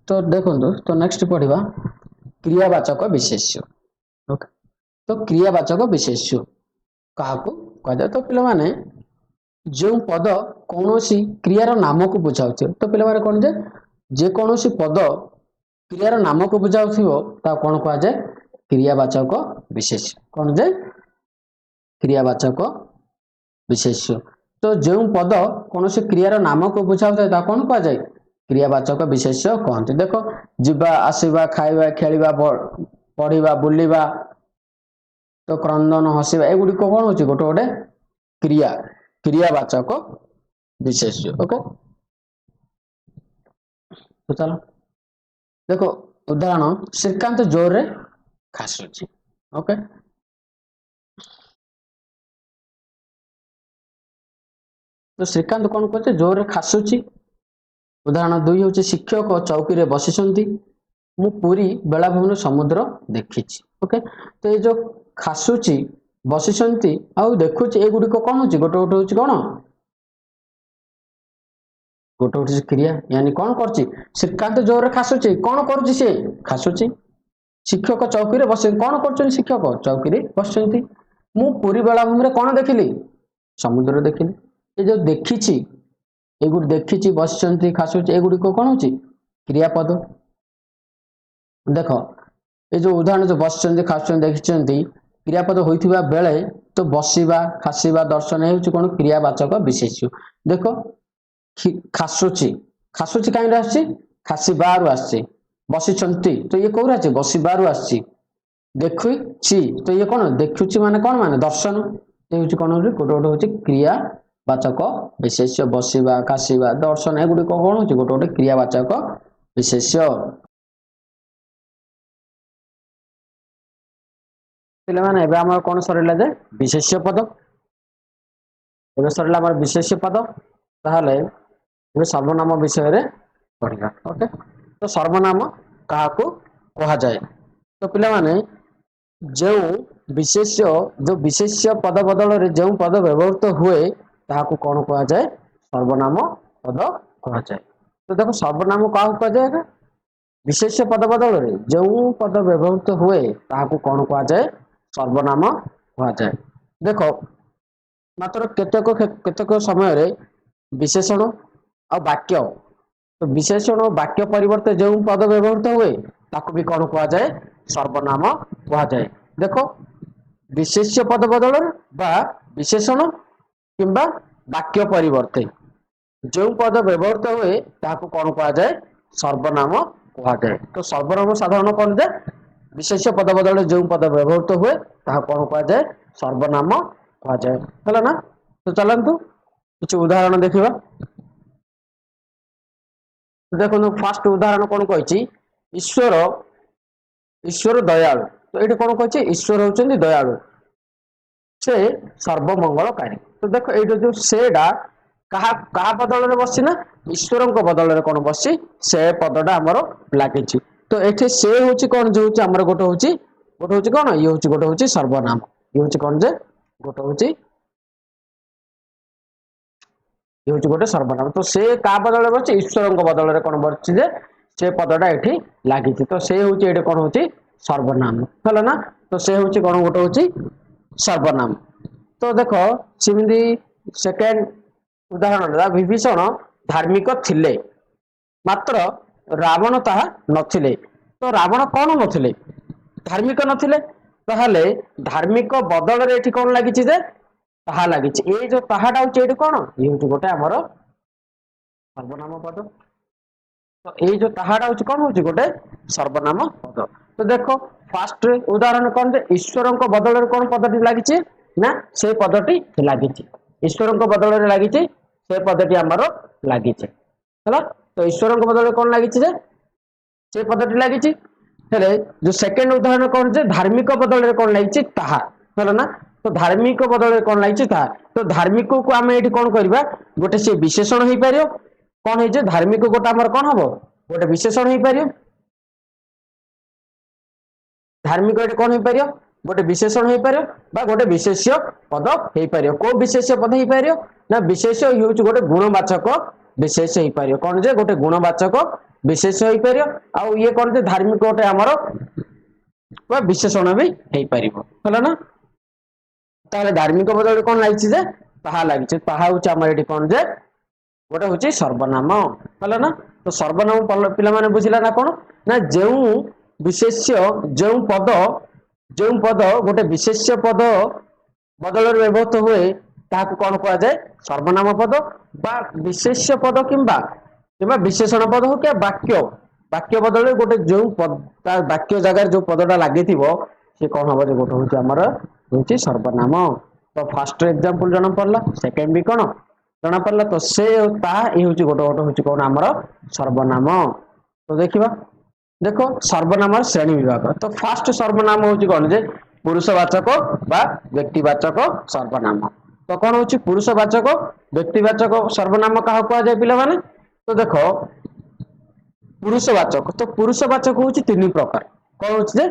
ତ ଦେଖନ୍ତୁ, ତ ନେକ୍ସଟ ପଢିବା କ୍ରିୟାବାଚକ ବିଶେଷ୍ୟ। ଓକେ, ତ କ୍ରିୟାବାଚକ ବିଶେଷ୍ୟ କାହାକୁ କୁହାଯାଏ? ତ ପିଲାମାନେ, ଯେଉଁ ପଦ କୌଣସି କ୍ରିୟାର ନାମକୁ ବୁଝାଉଥିବ। ତ ପିଲାମାନେ, କ'ଣ ଯେ ଯେକୌଣସି ପଦ କ୍ରିୟାର ନାମକୁ ବୁଝାଉଥିବ, ତାକୁ କ'ଣ କୁହାଯାଏ? କ୍ରିୟାବାଚକ ବିଶେଷ୍ୟ। କ'ଣ ଯେ କ୍ରିୟାବାଚକ ବିଶେଷ୍ୟ। ତ ଯେଉଁ ପଦ କୌଣସି କ୍ରିୟାର ନାମକୁ ବୁଝାଉଥାଏ, ତାକୁ କ'ଣ କୁହାଯାଏ? କ୍ରିୟାବାଚକ ବିଶେଷ୍ୟ କହନ୍ତି। ଦେଖ, ଯିବା, ଆସିବା, ଖାଇବା, ଖେଳିବା, ପଢିବା, ବୁଲିବା, ତ କ୍ରନ୍ଦନ, ହସିବା, ଏଗୁଡ଼ିକ କ'ଣ ହଉଛି? ଗୋଟେ ଗୋଟେ କ୍ରିୟା, କ୍ରିୟାବାଚକ ବିଶେଷ୍ୟ। ଓକେ, ତ ଚାଲ ଦେଖ ଉଦାହରଣ। ଶ୍ରୀକାନ୍ତ ଜୋରରେ ଖାସୁଛି। ଓକେ, ତ ଶ୍ରୀକାନ୍ତ କ'ଣ କରୁଛି? ଜୋରରେ ଖାସୁଛି। ଉଦାହରଣ 2 ହେଉଛି, ଶିକ୍ଷକ ଚୌକିରେ ବସିଛନ୍ତି। ମୁଁ ପୁରୀ ବେଳାଭୂମିରୁ ସମୁଦ୍ର ଦେଖିଛି। ଓକେ, ତ ଏଇ ଯୋଉ ଖାସୁଛି, ବସିଛନ୍ତି ଆଉ ଦେଖୁଛି, ଏଗୁଡିକ କ'ଣ ହଉଛି? ଗୋଟେ ଗୋଟେ ହଉଛି କ'ଣ? ଗୋଟେ ହଉଛି କ୍ରିୟା, यानी କଣ କରୁଛି? ଶ୍ରୀକାନ୍ତ ଜୋରରେ ଖାସୁଛି, କଣ କରୁଛି ସେ? ଖାସୁଛି। ଶିକ୍ଷକ ଚୌକିରେ ବସି, କଣ କରୁଛନ୍ତି? ଶିକ୍ଷକ ଚୌକିରେ ବସିଛନ୍ତି। ମୁଁ ପୁରୀ ବେଳାଭୂମିରେ କଣ ଦେଖିଲି? ସମୁଦ୍ର ଦେଖିଲି। ଏ ଯୋଉ ଦେଖିଛି, ଏଗୁଡ଼ି ଦେଖିଛି, ବସିଛନ୍ତି, ଖାସୁଛି, ଏଗୁଡ଼ିକ କଣ ହଉଛି? କ୍ରିୟାପଦ। ଦେଖ, ଏ ଯୋଉ ଉଦାହରଣ ଯୋଉ ବସିଛନ୍ତି, ଖାସୁଛନ୍ତି, ଦେଖିଛନ୍ତି, କ୍ରିୟାପଦ ହୋଇଥିବା ବେଳେ ତ ବସିବା, ଖାସିବା, ଦର୍ଶନ ହେଉଛି କଣ? କ୍ରିୟାବାଚକ ବିଶେଷ୍ୟ। ଦେଖ, ଖାସୁଛି, ଖାସୁଛି କାହିଁକି ଆସୁଛି? ଖାସିବାରୁ ଆସିଛି। ବସିଛନ୍ତି, ତ ଇଏ କୋଉରୁ ଆସିଛି? ବସିବାରୁ ଆସିଛି। ଦେଖୁଛି, ତ ଇଏ କଣ? ଦେଖୁଛି ମାନେ କଣ? ମାନେ ଦର୍ଶନ। ଏ ହଉଛି କଣ? ହଉଛି ଗୋଟେ ଗୋଟେ ହଉଛି କ୍ରିୟାବାଚକ ବିଶେଷ୍ୟ। ବସିବା, ଖାସିବା, ଦର୍ଶନ, ଏଗୁଡିକ କଣ ହଉଛି? ଗୋଟେ ଗୋଟେ କ୍ରିୟାବାଚକ ବିଶେଷ୍ୟ। ପିଲାମାନେ, ଏବେ ଆମର କଣ ସରିଲା ଯେ ବିଶେଷ୍ୟ ପଦ। ଏବେ ସରିଲା ଆମର ବିଶେଷ୍ୟ ପଦ। ତାହେଲେ ଏବେ ସର୍ବନାମ ବିଷୟରେ ପଢିବା। ଓକେ, ତ ସର୍ବନାମ କାହାକୁ କୁହାଯାଏ? ତ ପିଲାମାନେ, ଯେଉଁ ବିଶେଷ୍ୟ, ଯୋଉ ବିଶେଷ୍ୟ ପଦ ବଦଳରେ ଯେଉଁ ପଦ ବ୍ୟବହୃତ ହୁଏ, ତାହାକୁ କଣ କୁହାଯାଏ? ସର୍ବନାମ ପଦ କୁହାଯାଏ। ତ ଦେଖ, ସର୍ବନାମ କାହାକୁ କୁହାଯାଏ? ବିଶେଷ୍ୟ ପଦ ବଦଳରେ ଯେଉଁ ପଦ ବ୍ୟବହୃତ ହୁଏ, ତାହାକୁ କଣ କୁହାଯାଏ? ସର୍ବନାମ କୁହାଯାଏ। ଦେଖ, ମାତ୍ର କେତେକ କେତେକ ସମୟରେ ବିଶେଷଣ ଆଉ ବାକ୍ୟ, ତ ବିଶେଷଣ ବାକ୍ୟ ପରିବର୍ତ୍ତେ ଯେଉଁ ପଦ ବ୍ୟବହୃତ ହୁଏ, ତାକୁ ବି କଣ କୁହାଯାଏ? ସର୍ବନାମ କୁହାଯାଏ। ଦେଖ, ବିଶେଷ୍ୟ ପଦ ବଦଳରେ ବା ବିଶେଷଣ କିମ୍ବା ବାକ୍ୟ ପରିବର୍ତ୍ତେ ଯେଉଁ ପଦ ବ୍ୟବହୃତ ହୁଏ, ତାହାକୁ କଣ କୁହାଯାଏ? ସର୍ବନାମ କୁହାଯାଏ। ତ ସର୍ବନାମ ସାଧାରଣ କଣ ଯେ ବିଶେଷ୍ୟ ପଦ ବଦଳରେ ଯେଉଁ ପଦ ବ୍ୟବହୃତ ହୁଏ, ତାହା କଣ କୁହାଯାଏ? ସର୍ବନାମ କୁହାଯାଏ। ହେଲା ନା? ତ ଚାଲନ୍ତୁ କିଛି ଉଦାହରଣ ଦେଖିବା। ଦେଖନ୍ତୁ, ଫାର୍ଷ୍ଟ ଉଦାହରଣ କଣ କହିଛି? ଈଶ୍ୱର, ଈଶ୍ୱର ଦୟାଳୁ। ତ ଏଇଠି କଣ କହିଛି? ଈଶ୍ୱର ହଉଛନ୍ତି ଦୟାଳୁ, ସେ ସର୍ବମଙ୍ଗଳକାରୀ। ତ ଦେଖ, ଏଇଠି ଯୋଉ ସେଟା କାହା କାହା ବଦଳରେ ବସିଛି ନା ଈଶ୍ୱରଙ୍କ ବଦଳରେ କଣ ବସିଛି? ସେ ପଦଟା ଆମର ଲାଗିଛି। ତ ଏଠି ସେ ହଉଛି କଣ? ଯୋଉ ହଉଛି ଆମର ଗୋଟେ ହଉଛି କଣ? ଇଏ ହଉଛି ଗୋଟେ ହଉଛି ସର୍ବନାମ। ଇଏ ହଉଛି କଣ ଯେ ଗୋଟେ ହଉଛି, ଇଏ ହଉଛି ଗୋଟେ ସର୍ବନାମ। ତ ସେ କାହା ବଦଳରେ ବସିଛି? ଈଶ୍ୱରଙ୍କ ବଦଳରେ କଣ ବସିଛି ଯେ ସେ ପଦଟା ଏଠି ଲାଗିଛି। ତ ସେ ହଉଛି ଏଠି କଣ ହଉଛି? ସର୍ବନାମ। ହେଲା ନା? ତ ସେ ହଉଛି କଣ? ଗୋଟେ ହଉଛି ସର୍ବନାମ। ତ ଦେଖ, ସେମିତି ସେକେଣ୍ଡ ଉଦାହରଣ ହେଲା, ବିଭୀଷଣ ଧାର୍ମିକ ଥିଲେ, ମାତ୍ର ରାବଣ ତାହା ନଥିଲେ। ତ ରାବଣ କଣ ନଥିଲେ? ଧାର୍ମିକ ନଥିଲେ। ତାହେଲେ ଧାର୍ମିକ ବଦଳରେ ଏଠି କଣ ଲାଗିଛି ଯେ ତାହା ଲାଗିଛି। ଏଇ ଯୋଉ ତାହାଟା ହଉଛି ଏଇଠି କଣ? ଇଏ ହଉଛି ଗୋଟେ ଆମର ସର୍ବନାମ ପଦ। ତ ଏଇ ଯୋଉ ତାହାଟା ହଉଛି କଣ? ହଉଛି ଗୋଟେ ସର୍ବନାମ ପଦ। ତ ଦେଖ, ଫାର୍ଷ୍ଟ ଉଦାହରଣ କଣ ଯେ ଈଶ୍ୱରଙ୍କ ବଦଳରେ କଣ ପଦଟି ଲାଗିଛି ନା ସେ ପଦଟି ଲାଗିଛି। ଈଶ୍ୱରଙ୍କ ବଦଳରେ ଲାଗିଛି, ସେ ପଦଟି ଆମର ଲାଗିଛି। ହେଲା? ତ ଈଶ୍ୱରଙ୍କ ବଦଳରେ କଣ ଲାଗିଛି ଯେ ସେ ପଦଟି ଲାଗିଛି। ହେଲେ ଯୋଉ ସେକେଣ୍ଡ ଉଦାହରଣ କଣ ଯେ ଧାର୍ମିକ ବଦଳରେ କଣ ଲାଗିଛି? ତାହା। ହେଲା ନା? ତ ଧାର୍ମିକ ବଦଳରେ କଣ ଲାଗିଛି? ତାହା। ତ ଧାର୍ମିକକୁ ଆମେ ଏଇଠି କଣ କରିବା? ଗୋଟେ ସେ ବିଶେଷଣ ହେଇପାରିବ। କଣ ହେଇଛି? ଧାର୍ମିକ ଗୋଟେ ଆମର କଣ ହବ? ଗୋଟେ ବିଶେଷଣ ହେଇପାରିବ। ଧାର୍ମିକ ଏଠି କଣ ହେଇପାରିବ? ଗୋଟେ ବିଶେଷଣ ହେଇପାରିବ ବା ଗୋଟେ ବିଶେଷ୍ୟ ପଦ ହେଇପାରିବ। କୋଉ ବିଶେଷ୍ୟ ପଦ ହେଇପାରିବ ନା ବିଶେଷ୍ୟ ହେଉଛି ଗୋଟେ ଗୁଣବାଚକ ବିଶେଷ୍ୟ ହେଇପାରିବ। କଣ ଯେ ଗୋଟେ ଗୁଣବାଚକ ବିଶେଷ୍ୟ ହେଇପାରିବ। ଆଉ ଇଏ କଣ ଯେ ଧାର୍ମିକ ଗୋଟେ ଆମର ବା ବିଶେଷଣ ବି ହେଇପାରିବ। ହେଲା ନା? ତାହେଲେ ଧାର୍ମିକ ବଦଳରେ କଣ ଲାଗିଛି ଯେ ତାହା ଲାଗିଛି। ତାହା ହଉଛି ଆମର ଏଠି କଣ ଯେ ଗୋଟେ ହଉଛି ସର୍ବନାମ। ହେଲା ନା? ତ ସର୍ବନାମ ପିଲାମାନେ ବୁଝିଲା ନା? କଣ ନା ଯେଉଁ ବିଶେଷ୍ୟ, ଯେଉଁ ପଦ ଗୋଟେ ବିଶେଷ୍ୟ ପଦ ବଦଳରେ ବ୍ୟବହୃତ ହୁଏ, ତାହାକୁ କଣ କୁହାଯାଏ? ସର୍ବନାମ ପଦ। ବା ବିଶେଷ୍ୟ ପଦ କିମ୍ବା କିମ୍ବା ବିଶେଷଣ ପଦ ହଉ କିମ୍ବା ବାକ୍ୟ, ବାକ୍ୟ ବଦଳରେ ଗୋଟେ ଯୋଉ ତା ବାକ୍ୟ ଜାଗାରେ ଯୋଉ ପଦଟା ଲାଗିଥିବ, ସେ କଣ ହବ ଯେ ଗୋଟେ ହଉଛି ଆମର ହଉଛି ସର୍ବନାମ। ତ ଫାର୍ଷ୍ଟ ଏକ୍ଜାମ୍ପଲ ଜଣା ପଡିଲା, ସେକେଣ୍ଡ ବି କଣ ଜଣା ପଡିଲା। ତ ସେ, ତାହା, ଇଏ ହଉଛି ଗୋଟେ ଗୋଟେ ହଉଛି କଣ ଆମର ସର୍ବନାମ। ତ ଦେଖିବା, ଦେଖ, ସର୍ବନାମର ଶ୍ରେଣୀ ବିଭାଗ। ତ ଫାର୍ଷ୍ଟ ସର୍ବନାମ ହଉଛି କଣ ଯେ ପୁରୁଷବାଚକ ବା ବ୍ୟକ୍ତିବାଚକ ସର୍ବନାମ। ତ କଣ ହଉଛି ପୁରୁଷବାଚକ ବ୍ୟକ୍ତିବାଚକ ସର୍ବନାମ କାହାକୁ କୁହାଯାଏ ପିଲାମାନେ? ତ ଦେଖ, ପୁରୁଷବାଚକ, ତ ପୁରୁଷବାଚକ ହଉଛି ତିନି ପ୍ରକାର। କଣ ହଉଛି ଯେ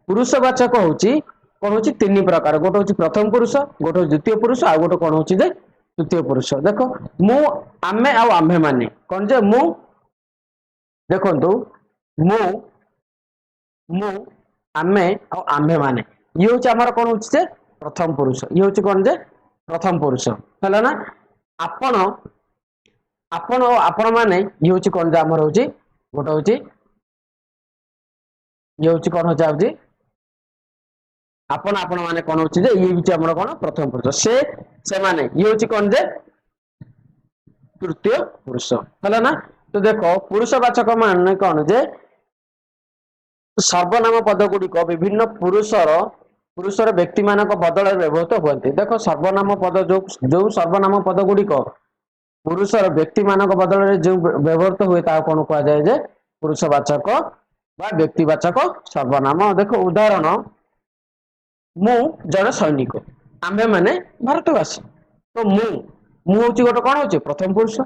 ପୁରୁଷବାଚକ ହଉଛି କଣ? ହଉଛି ତିନି ପ୍ରକାର। ଗୋଟେ ହଉଛି ପ୍ରଥମ ପୁରୁଷ, ଗୋଟେ ହଉଛି ଦ୍ୱିତୀୟ ପୁରୁଷ, ଆଉ ଗୋଟେ କଣ ହଉଛି ଯେ ତୃତୀୟ ପୁରୁଷ। ଦେଖ, ମୁଁ, ଆମେ ଆଉ ଆମ୍ଭେମାନେ କଣ ଯେ ମୁଁ, ଦେଖନ୍ତୁ, ମୁଁ ମୁଁ ଆମେ ଆଉ ଆମ୍ଭେମାନେ, ଇଏ ହଉଛି ଆମର କଣ ହଉଛି ଯେ ପ୍ରଥମ ପୁରୁଷ। ଇଏ ହଉଛି କଣ ଯେ ପ୍ରଥମ ପୁରୁଷ ହେଲା ନା। ଆପଣ, ଆପଣ ଓ ଆପଣ ମାନେ, ଇଏ ହଉଛି କଣ ଯେ ଆମର ହଉଛି ଗୋଟେ ହଉଛି, ଇଏ ହଉଛି କଣ ହଉଛି ହଉଛି ଆପଣ, ଆପଣ ମାନେ କଣ ହଉଛି ଯେ ଇଏ ହଉଛି ଆମର କଣ ପ୍ରଥମ ପୁରୁଷ। ସେ, ସେମାନେ, ଇଏ ହଉଛି କଣ ଯେ ତୃତୀୟ ପୁରୁଷ ହେଲା ନା। ତ ଦେଖ, ପୁରୁଷବାଚକ ମାନେ କଣ ଯେ ସର୍ବନାମ ପଦ ଗୁଡିକ ବିଭିନ୍ନ ପୁରୁଷର ପୁରୁଷର ବ୍ୟକ୍ତି ମାନଙ୍କ ବଦଳରେ ବ୍ୟବହୃତ ହୁଅନ୍ତି। ଦେଖ, ସର୍ବନାମ ପଦ ଯୋଉ ଯୋଉ ସର୍ବନାମ ପଦ ଗୁଡିକ ପୁରୁଷର ବ୍ୟକ୍ତି ମାନଙ୍କ ବଦଳରେ ଯୋଉ ବ୍ୟବହୃତ ହୁଏ, ତାକୁ କଣ କୁହାଯାଏ ଯେ ପୁରୁଷବାଚକ ବା ବ୍ୟକ୍ତିବାଚକ ସର୍ବନାମ। ଦେଖ ଉଦାହରଣ, ମୁଁ ଜଣେ ସୈନିକ, ଆମ୍ଭେମାନେ ଭାରତବାସୀ। ତ ମୁଁ ମୁଁ ହଉଛି ଗୋଟେ କଣ ହଉଛି ପ୍ରଥମ ପୁରୁଷ,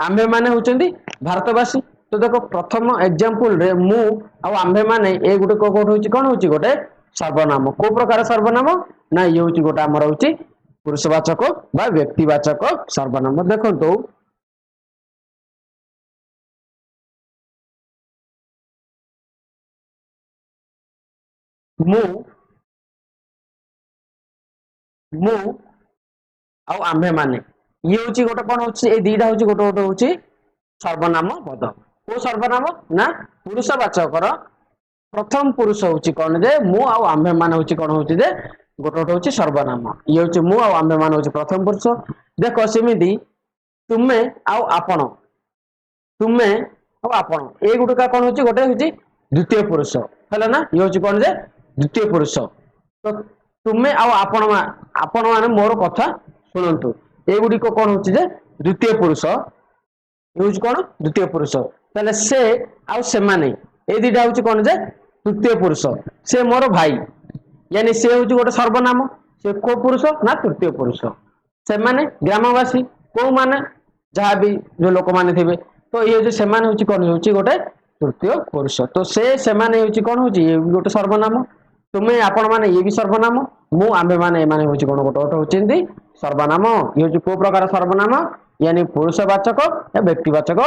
ଆମ୍ଭେମାନେ ହଉଛନ୍ତି ଭାରତବାସୀ। ତ ଦେଖ, ପ୍ରଥମ ଏକ୍ଜାମ୍ପଲ ରେ ମୁଁ ଆଉ ଆମ୍ଭେମାନେ ଏ ଗୋଟେ କୋଉଠି ହଉଛି କଣ ହଉଛି ଗୋଟେ ସର୍ବନାମ। କୋଉ ପ୍ରକାର ସର୍ବନାମ ନା ଇଏ ହଉଛି ଗୋଟେ ଆମର ହଉଛି ପୁରୁଷବାଚକ ବା ବ୍ୟକ୍ତିବାଚକ ସର୍ବନାମ। ଦେଖନ୍ତୁ, ମୁଁ ମୁଁ ଆଉ ଆମ୍ଭେମାନେ, ଇଏ ହଉଛି ଗୋଟେ କଣ ହଉଛି, ଏଇ ଦିଟା ହଉଛି ଗୋଟେ ଗୋଟେ ହଉଛି ସର୍ବନାମ ପଦ। କୋଉ ସର୍ବନାମ ନା ପୁରୁଷବାଚକର ପ୍ରଥମ ପୁରୁଷ ହଉଛି କଣ ଯେ ମୁଁ ଆଉ ଆମ୍ଭେମାନେ ହଉଛି କଣ ହଉଛି ଯେ ଗୋଟେ ଗୋଟେ ହଉଛି ସର୍ବନାମ। ଇଏ ହଉଛି ମୁଁ ଆଉ ଆମ୍ଭେମାନେ ହଉଛି ପ୍ରଥମ ପୁରୁଷ। ଦେଖ, ସେମିତି ତୁମେ ଆଉ ଆପଣ, ତୁମେ ଆଉ ଆପଣ ଏଇଗୁଡିକ କଣ ହଉଛି ଗୋଟେ ହଉଛି ଦ୍ୱିତୀୟ ପୁରୁଷ ହେଲା ନା। ଇଏ ହଉଛି କଣ ଯେ ଦ୍ୱିତୀୟ ପୁରୁଷ। ତ ତୁମେ ଆଉ ଆପଣ, ଆପଣ ମାନେ ମୋର କଥା ଶୁଣନ୍ତୁ, ଏଇଗୁଡିକ କଣ ହଉଛି ଯେ ଦ୍ୱିତୀୟ ପୁରୁଷ। ଇଏ ହଉଛି କଣ ଦ୍ୱିତୀୟ ପୁରୁଷ। ତାହେଲେ ସେ ଆଉ ସେମାନେ ଏଇ ଦିଟା ହଉଛି କଣ ଯେ ତୃତୀୟ ପୁରୁଷ। ସେ ମୋର ଭାଇ, यानी ସେ ହଉଛି ଗୋଟେ ସର୍ବନାମ। ସେ କୋଉ ପୁରୁଷ ନା ତୃତୀୟ ପୁରୁଷ। ସେମାନେ ଗ୍ରାମବାସୀ, କୋଉମାନେ ଯାହା ବି ଯୋଉ ଲୋକମାନେ ଥିବେ, ତ ଇଏ ହଉଛି ସେମାନେ ହଉଛି କଣ ହଉଛି ଗୋଟେ ତୃତୀୟ ପୁରୁଷ। ତ ସେ ସେମାନେ ହଉଛି କଣ ହଉଛି ଇଏ ବି ଗୋଟେ ସର୍ବନାମ। ତୁମେ ଆପଣ ମାନେ ଇଏ ବି ସର୍ବନାମ। ମୁଁ ଆମ୍ଭେ ମାନେ ଏମାନେ ହଉଛି କଣ ଗୋଟେ ଗୋଟେ ହଉଛନ୍ତି ସର୍ବନାମ। ଇଏ ହଉଛି କୋଉ ପ୍ରକାର ସର୍ବନାମ यानी ପୁରୁଷବାଚକ ବ୍ୟକ୍ତିବାଚକ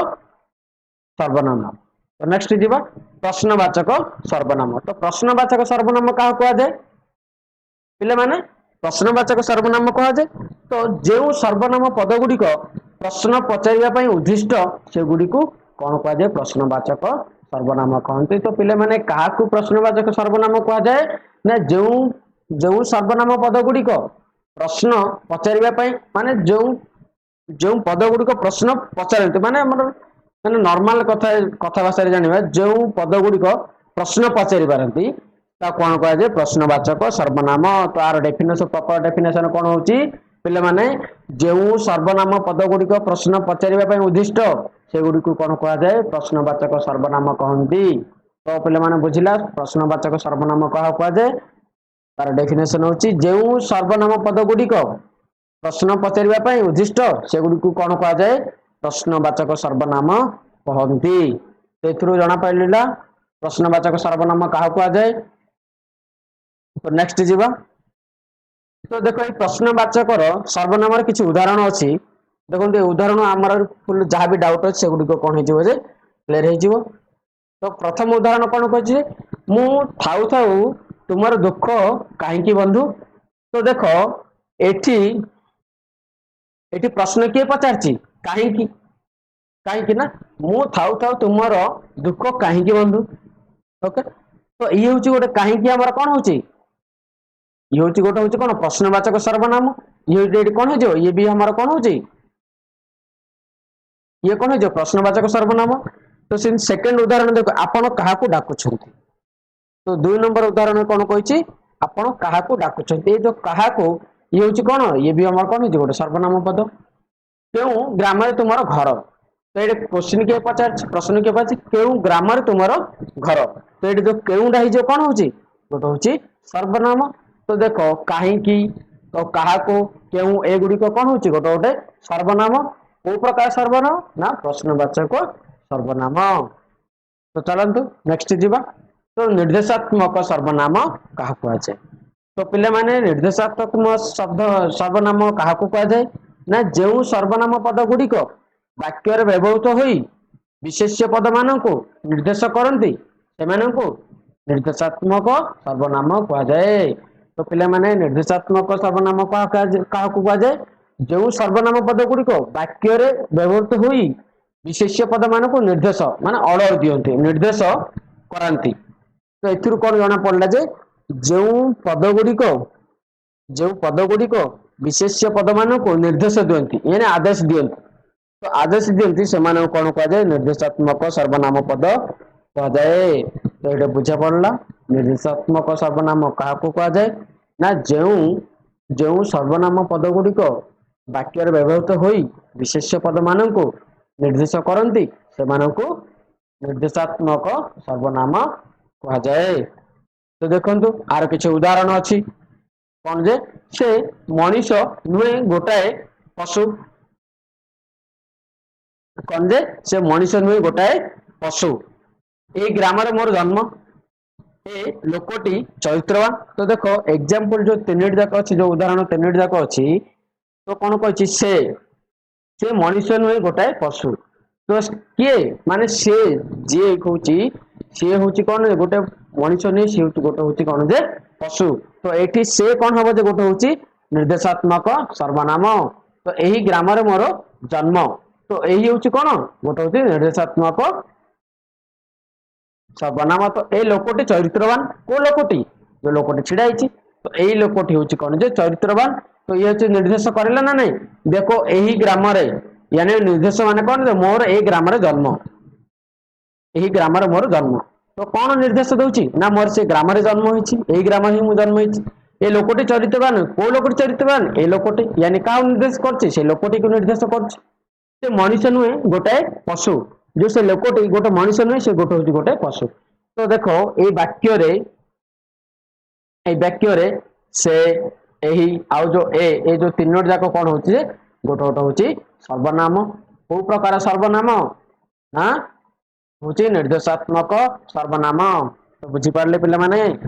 ସର୍ବନାମ। ତ ନେକ୍ସଟ ଯିବା ପ୍ରଶ୍ନବାଚକ ସର୍ବନାମ। ତ ପ୍ରଶ୍ନବାଚକ ସର୍ବନାମ କାହାକୁ କୁହାଯାଏ ପିଲାମାନେ? ପ୍ରଶ୍ନବାଚକ ସର୍ବନାମ କୁହାଯାଏ ତ ଯେଉଁ ସର୍ବନାମ ପଦ ଗୁଡ଼ିକ ପ୍ରଶ୍ନ ପଚାରିବା ପାଇଁ ଉଦ୍ଦିଷ୍ଟ ସେଗୁଡ଼ିକୁ କଣ କୁହାଯାଏ? ପ୍ରଶ୍ନବାଚକ ସର୍ବନାମ କହନ୍ତି। ତ ପିଲାମାନେ କାହାକୁ ପ୍ରଶ୍ନବାଚକ ସର୍ବନାମ କୁହାଯାଏ ନା ଯେଉଁ ଯେଉଁ ସର୍ବନାମ ପଦ ଗୁଡ଼ିକ ପ୍ରଶ୍ନ ପଚାରିବା ପାଇଁ, ମାନେ ଯେଉଁ ଯେଉଁ ପଦ ଗୁଡ଼ିକ ପ୍ରଶ୍ନ ପଚାରନ୍ତି, ମାନେ ଆମର ମାନେ ନର୍ମାଲ କଥା କଥା ଭାଷାରେ ଜାଣିବା, ଯେଉଁ ପଦ ଗୁଡ଼ିକ ପ୍ରଶ୍ନ ପଚାରି ପାରନ୍ତି ତାକୁ କଣ କୁହାଯାଏ? ପ୍ରଶ୍ନବାଚକ ସର୍ବନାମ। ତ ଆର ଡେଫିନେସନ, ପ୍ରପର ଡେଫିନେସନ କଣ ହଉଛି ପିଲାମାନେ? ଯେଉଁ ସର୍ବନାମ ପଦ ଗୁଡ଼ିକ ପ୍ରଶ୍ନ ପଚାରିବା ପାଇଁ ଉଦ୍ଦିଷ୍ଟ ସେଗୁଡ଼ିକୁ କଣ କୁହାଯାଏ? ପ୍ରଶ୍ନବାଚକ ସର୍ବନାମ କହନ୍ତି। ତ ପିଲାମାନେ ବୁଝିଲା ପ୍ରଶ୍ନବାଚକ ସର୍ବନାମ କାହାକୁ କୁହାଯାଏ? ତାର ଡେଫିନେସନ ହଉଛି ଯେଉଁ ସର୍ବନାମ ପଦ ଗୁଡ଼ିକ ପ୍ରଶ୍ନ ପଚାରିବା ପାଇଁ ଉଦ୍ଦିଷ୍ଟ ସେଗୁଡ଼ିକୁ କଣ କୁହାଯାଏ? ପ୍ରଶ୍ନବାଚକ ସର୍ବନାମ କହନ୍ତି। ଏଥିରୁ ଜଣା ପଡ଼ିଲା ପ୍ରଶ୍ନବାଚକ ସର୍ବନାମ କାହାକୁ କୁହାଯାଏ। ତ ନେକ୍ସଟ ଯିବା। ତ ଦେଖ, ଏଇ ପ୍ରଶ୍ନବାଚକର ସର୍ବନାମର କିଛି ଉଦାହରଣ ଅଛି। ଦେଖନ୍ତୁ, ଏ ଉଦାହରଣ ଆମର ଫୁଲ ଯାହା ବି ଡାଉଟ ଅଛି ସେଗୁଡ଼ିକ କଣ ହେଇଯିବ ଯେ କ୍ଲିୟର ହେଇଯିବ। ତ ପ୍ରଥମ ଉଦାହରଣ କଣ କହିଛି? ମୁଁ ଥାଉ ଥାଉ ତୁମର ଦୁଃଖ କାହିଁକି ବନ୍ଧୁ? ତ ଦେଖ, ଏଠି ଏଠି ପ୍ରଶ୍ନ କିଏ ପଚାରିଛି? କାହିଁକି? କାହିଁକି ନା ମୁଁ ଥାଉ ଥାଉ ତୁମର ଦୁଃଖ କାହିଁକି ବନ୍ଧୁ? ଓକେ, ତ ଇଏ ହଉଛି ଗୋଟେ କାହିଁକି ଆମର କଣ ହଉଛି, ଇଏ ହଉଛି ଗୋଟେ ହଉଛି କଣ ପ୍ରଶ୍ନବାଚକ ସର୍ବନାମ। ଇଏ ହଉଛି ଏଠି କଣ ହେଇଯିବ, ଇଏ ବି ଆମର କଣ ହଉଛି, ଇଏ କଣ ହେଇଯିବ ପ୍ରଶ୍ନବାଚକ ସର୍ବନାମ। ତ ସେ ସେକେଣ୍ଡ ଉଦାହରଣ ଦେଖ, ଆପଣ କାହାକୁ ଡାକୁଛନ୍ତି? ତ 2 ନମ୍ବର ଉଦାହରଣ କଣ କହିଛି? ଆପଣ କାହାକୁ ଡାକୁଛନ୍ତି? ଏ ଯୋଉ କାହାକୁ, ଇଏ ହଉଛି କଣ, ଇଏ ବି ଆମର କଣ ହେଇଯିବ ଗୋଟେ ସର୍ବନାମ ପଦ। କେଉଁ ଗ୍ରାମରେ ତୁମର ଘର? ତ ଏଇଠି କ୍ୱେଶ୍ଚିନ୍ କିଏ ପଚାରିଛି, ପ୍ରଶ୍ନ କିଏ ପଚାରିଛି? କେଉଁ ଗ୍ରାମରେ ତୁମର ଘର? ତ ଏଇଠି ଯୋଉ କେଉଁଟା ହେଇଯିବ କଣ ହଉଛି, ଗୋଟେ ହଉଛି ସର୍ବନାମ। ତ ଦେଖ, କାହିଁକି, ତ କାହାକୁ, କେଉଁ, ଏଗୁଡିକ କଣ ହଉଛି ଗୋଟେ ଗୋଟେ ସର୍ବନାମ। କୋଉ ପ୍ରକାର ସର୍ବନାମ ନା ପ୍ରଶ୍ନବାଚକ ସର୍ବନାମ। ତ ଚାଲନ୍ତୁ ନେକ୍ସଟ ଯିବା। ତ ନିର୍ଦ୍ଦେଶାତ୍ମକ ସର୍ବନାମ କାହାକୁ କୁହାଯାଏ? ତ ପିଲାମାନେ ନିର୍ଦ୍ଦେଶାତ୍ମକ ଶବ୍ଦ ସର୍ବନାମ କାହାକୁ କୁହାଯାଏ? ନା ଯେଉଁ ସର୍ବନାମ ପଦ ଗୁଡ଼ିକ ବାକ୍ୟରେ ବ୍ୟବହୃତ ହୋଇ ବିଶେଷ୍ୟ ପଦ ମାନଙ୍କୁ ନିର୍ଦ୍ଦେଶ କରନ୍ତି, ସେମାନଙ୍କୁ ନିର୍ଦ୍ଦେଶାତ୍ମକ ସର୍ବନାମ କୁହାଯାଏ। ତ ପିଲାମାନେ, ନିର୍ଦ୍ଦେଶାତ୍ମକ ସର୍ବନାମ କାହାକୁ କୁହାଯାଏ? ଯେଉଁ ସର୍ବନାମ ପଦ ଗୁଡ଼ିକ ବାକ୍ୟରେ ବ୍ୟବହୃତ ହୋଇ ବିଶେଷ୍ୟ ପଦ ମାନଙ୍କୁ ନିର୍ଦ୍ଦେଶ ମାନେ ଅର୍ଡର ଦିଅନ୍ତି, ନିର୍ଦ୍ଦେଶ କରାନ୍ତି। ତ ଏଥିରୁ କଣ ଜଣା ପଡିଲା ଯେ ଯେଉଁ ପଦ ଗୁଡ଼ିକ ବିଶେଷ୍ୟ ପଦ ମାନଙ୍କୁ ନିର୍ଦ୍ଦେଶ ଦିଅନ୍ତି, ମାନେ ଆଦେଶ ଦିଅନ୍ତି, ତ ଆଦେଶ ଦିଅନ୍ତି, ସେମାନଙ୍କୁ କଣ କୁହାଯାଏ? ନିର୍ଦ୍ଦେଶାତ୍ମକ ସର୍ବନାମ ପଦ କୁହାଯାଏ। ତ ଏଇଟା ବୁଝା ପଡିଲା, ନିର୍ଦ୍ଦେଶାତ୍ମକ ସର୍ବନାମ କାହାକୁ କୁହାଯାଏ ନା ଯେଉଁ ଯେଉଁ ସର୍ବନାମ ପଦ ଗୁଡ଼ିକ ବାକ୍ୟରେ ବ୍ୟବହୃତ ହୋଇ ବିଶେଷ୍ୟ ପଦ ମାନଙ୍କୁ ନିର୍ଦ୍ଦେଶ କରନ୍ତି, ସେମାନଙ୍କୁ ନିର୍ଦ୍ଦେଶାତ୍ମକ ସର୍ବନାମ କୁହାଯାଏ। ତ ଦେଖନ୍ତୁ, ଆର କିଛି ଉଦାହରଣ ଅଛି। କଣ ଯେ ସେ ମଣିଷ ନୁହେଁ, ଗୋଟାଏ ପଶୁ। କଣ ଯେ ସେ ମଣିଷ ନୁହେଁ, ଗୋଟାଏ ପଶୁ। ଏଇ ଗ୍ରାମରେ ମୋର ଜନ୍ମ। ଏ ଲୋକଟି ଚରିତ୍ରବାନ। ତ ଦେଖ, ଏକ୍ଜାମ୍ପଲ ଯୋଉ ତିନିଟି ଯାକ ଅଛି, ଯୋଉ ଉଦାହରଣ ତିନିଟି ଯାକ ଅଛି, ତ କଣ କହିଛି? ସେ ମଣିଷ ନୁହେଁ, ଗୋଟାଏ ପଶୁ। ତ କିଏ ମାନେ ସେ ଯିଏ କହୁଛି, ସିଏ ହଉଛି କଣ? ଗୋଟେ ମଣିଷ ନୁହେଁ, ସିଏ ହଉଛି ଗୋଟେ ହଉଛି କଣ ଯେ ପଶୁ। ତ ଏଠି ସେ କଣ ହବ ଯେ ଗୋଟେ ହଉଛି ନିର୍ଦ୍ଦେଶାତ୍ମକ ସର୍ବନାମ। ତ ଏହି ଗ୍ରାମରେ ମୋର ଜନ୍ମ। ତ ଏହି ହଉଛି କଣ? ଗୋଟେ ହଉଛି ନିର୍ଦ୍ଦେଶାତ୍ମକ ସର୍ବନାମ। ତ ଏଇ ଲୋକଟି ଚରିତ୍ରବାନ। କୋଉ ଲୋକଟି? ଯୋଉ ଲୋକଟି ଛିଡା ହେଇଛି। ତ ଏଇ ଲୋକଟି ହଉଛି କଣ ଯେ ଚରିତ୍ରବାନ। ତ ଇଏ ହଉଛି ନିର୍ଦ୍ଦେଶ କରିଲା ନା ନାଇଁ? ଦେଖ, ଏହି ଗ୍ରାମରେ, ୟାନି ନିର୍ଦ୍ଦେଶ ମାନେ କଣ ଯେ ମୋର ଏଇ ଗ୍ରାମରେ ଜନ୍ମ, ଏହି ଗ୍ରାମରେ ମୋର ଜନ୍ମ। ତ କଣ ନିର୍ଦ୍ଦେଶ ଦଉଛି ନା ମୋର ସେ ଗ୍ରାମରେ ଜନ୍ମ ହେଇଛି, ଏଇ ଗ୍ରାମରେ ହିଁ ମୁଁ ଜନ୍ମ ହେଇଛି। ଏ ଲୋକଟି ଚରିତ୍ରବାନ। କୋଉ ଲୋକଟି ଚରିତ୍ରବାନ? ଏ ଲୋକଟି। ୟାନି କାହାକୁ ନିର୍ଦ୍ଦେଶ କରୁଛି? ସେ ଲୋକଟିକୁ ନିର୍ଦ୍ଦେଶ କରୁଛି। ସେ ମଣିଷ ନୁହେଁ, ଗୋଟାଏ ପଶୁ। ଯୋଉ ସେ ଲୋକଟି ଗୋଟେ ମଣିଷ ନୁହେଁ, ସେ ଗୋଟେ ହଉଛି ଗୋଟେ ପଶୁ। ତ ଦେଖ, ଏଇ ବାକ୍ୟରେ ସେ, ଏହି ଆଉ ଯୋଉ ଏ ଯୋଉ ତିନୋଟି ଯାକ କଣ ହଉଛି ଯେ ଗୋଟେ ଗୋଟେ ହଉଛି ସର୍ବନାମ। କୋଉ ପ୍ରକାର ସର୍ବନାମ ନା ହଉଛି ନିର୍ଦ୍ଦେଶାତ୍ମକ ସର୍ବନାମ। ତ ବୁଝିପାରିଲେ ପିଲାମାନେ,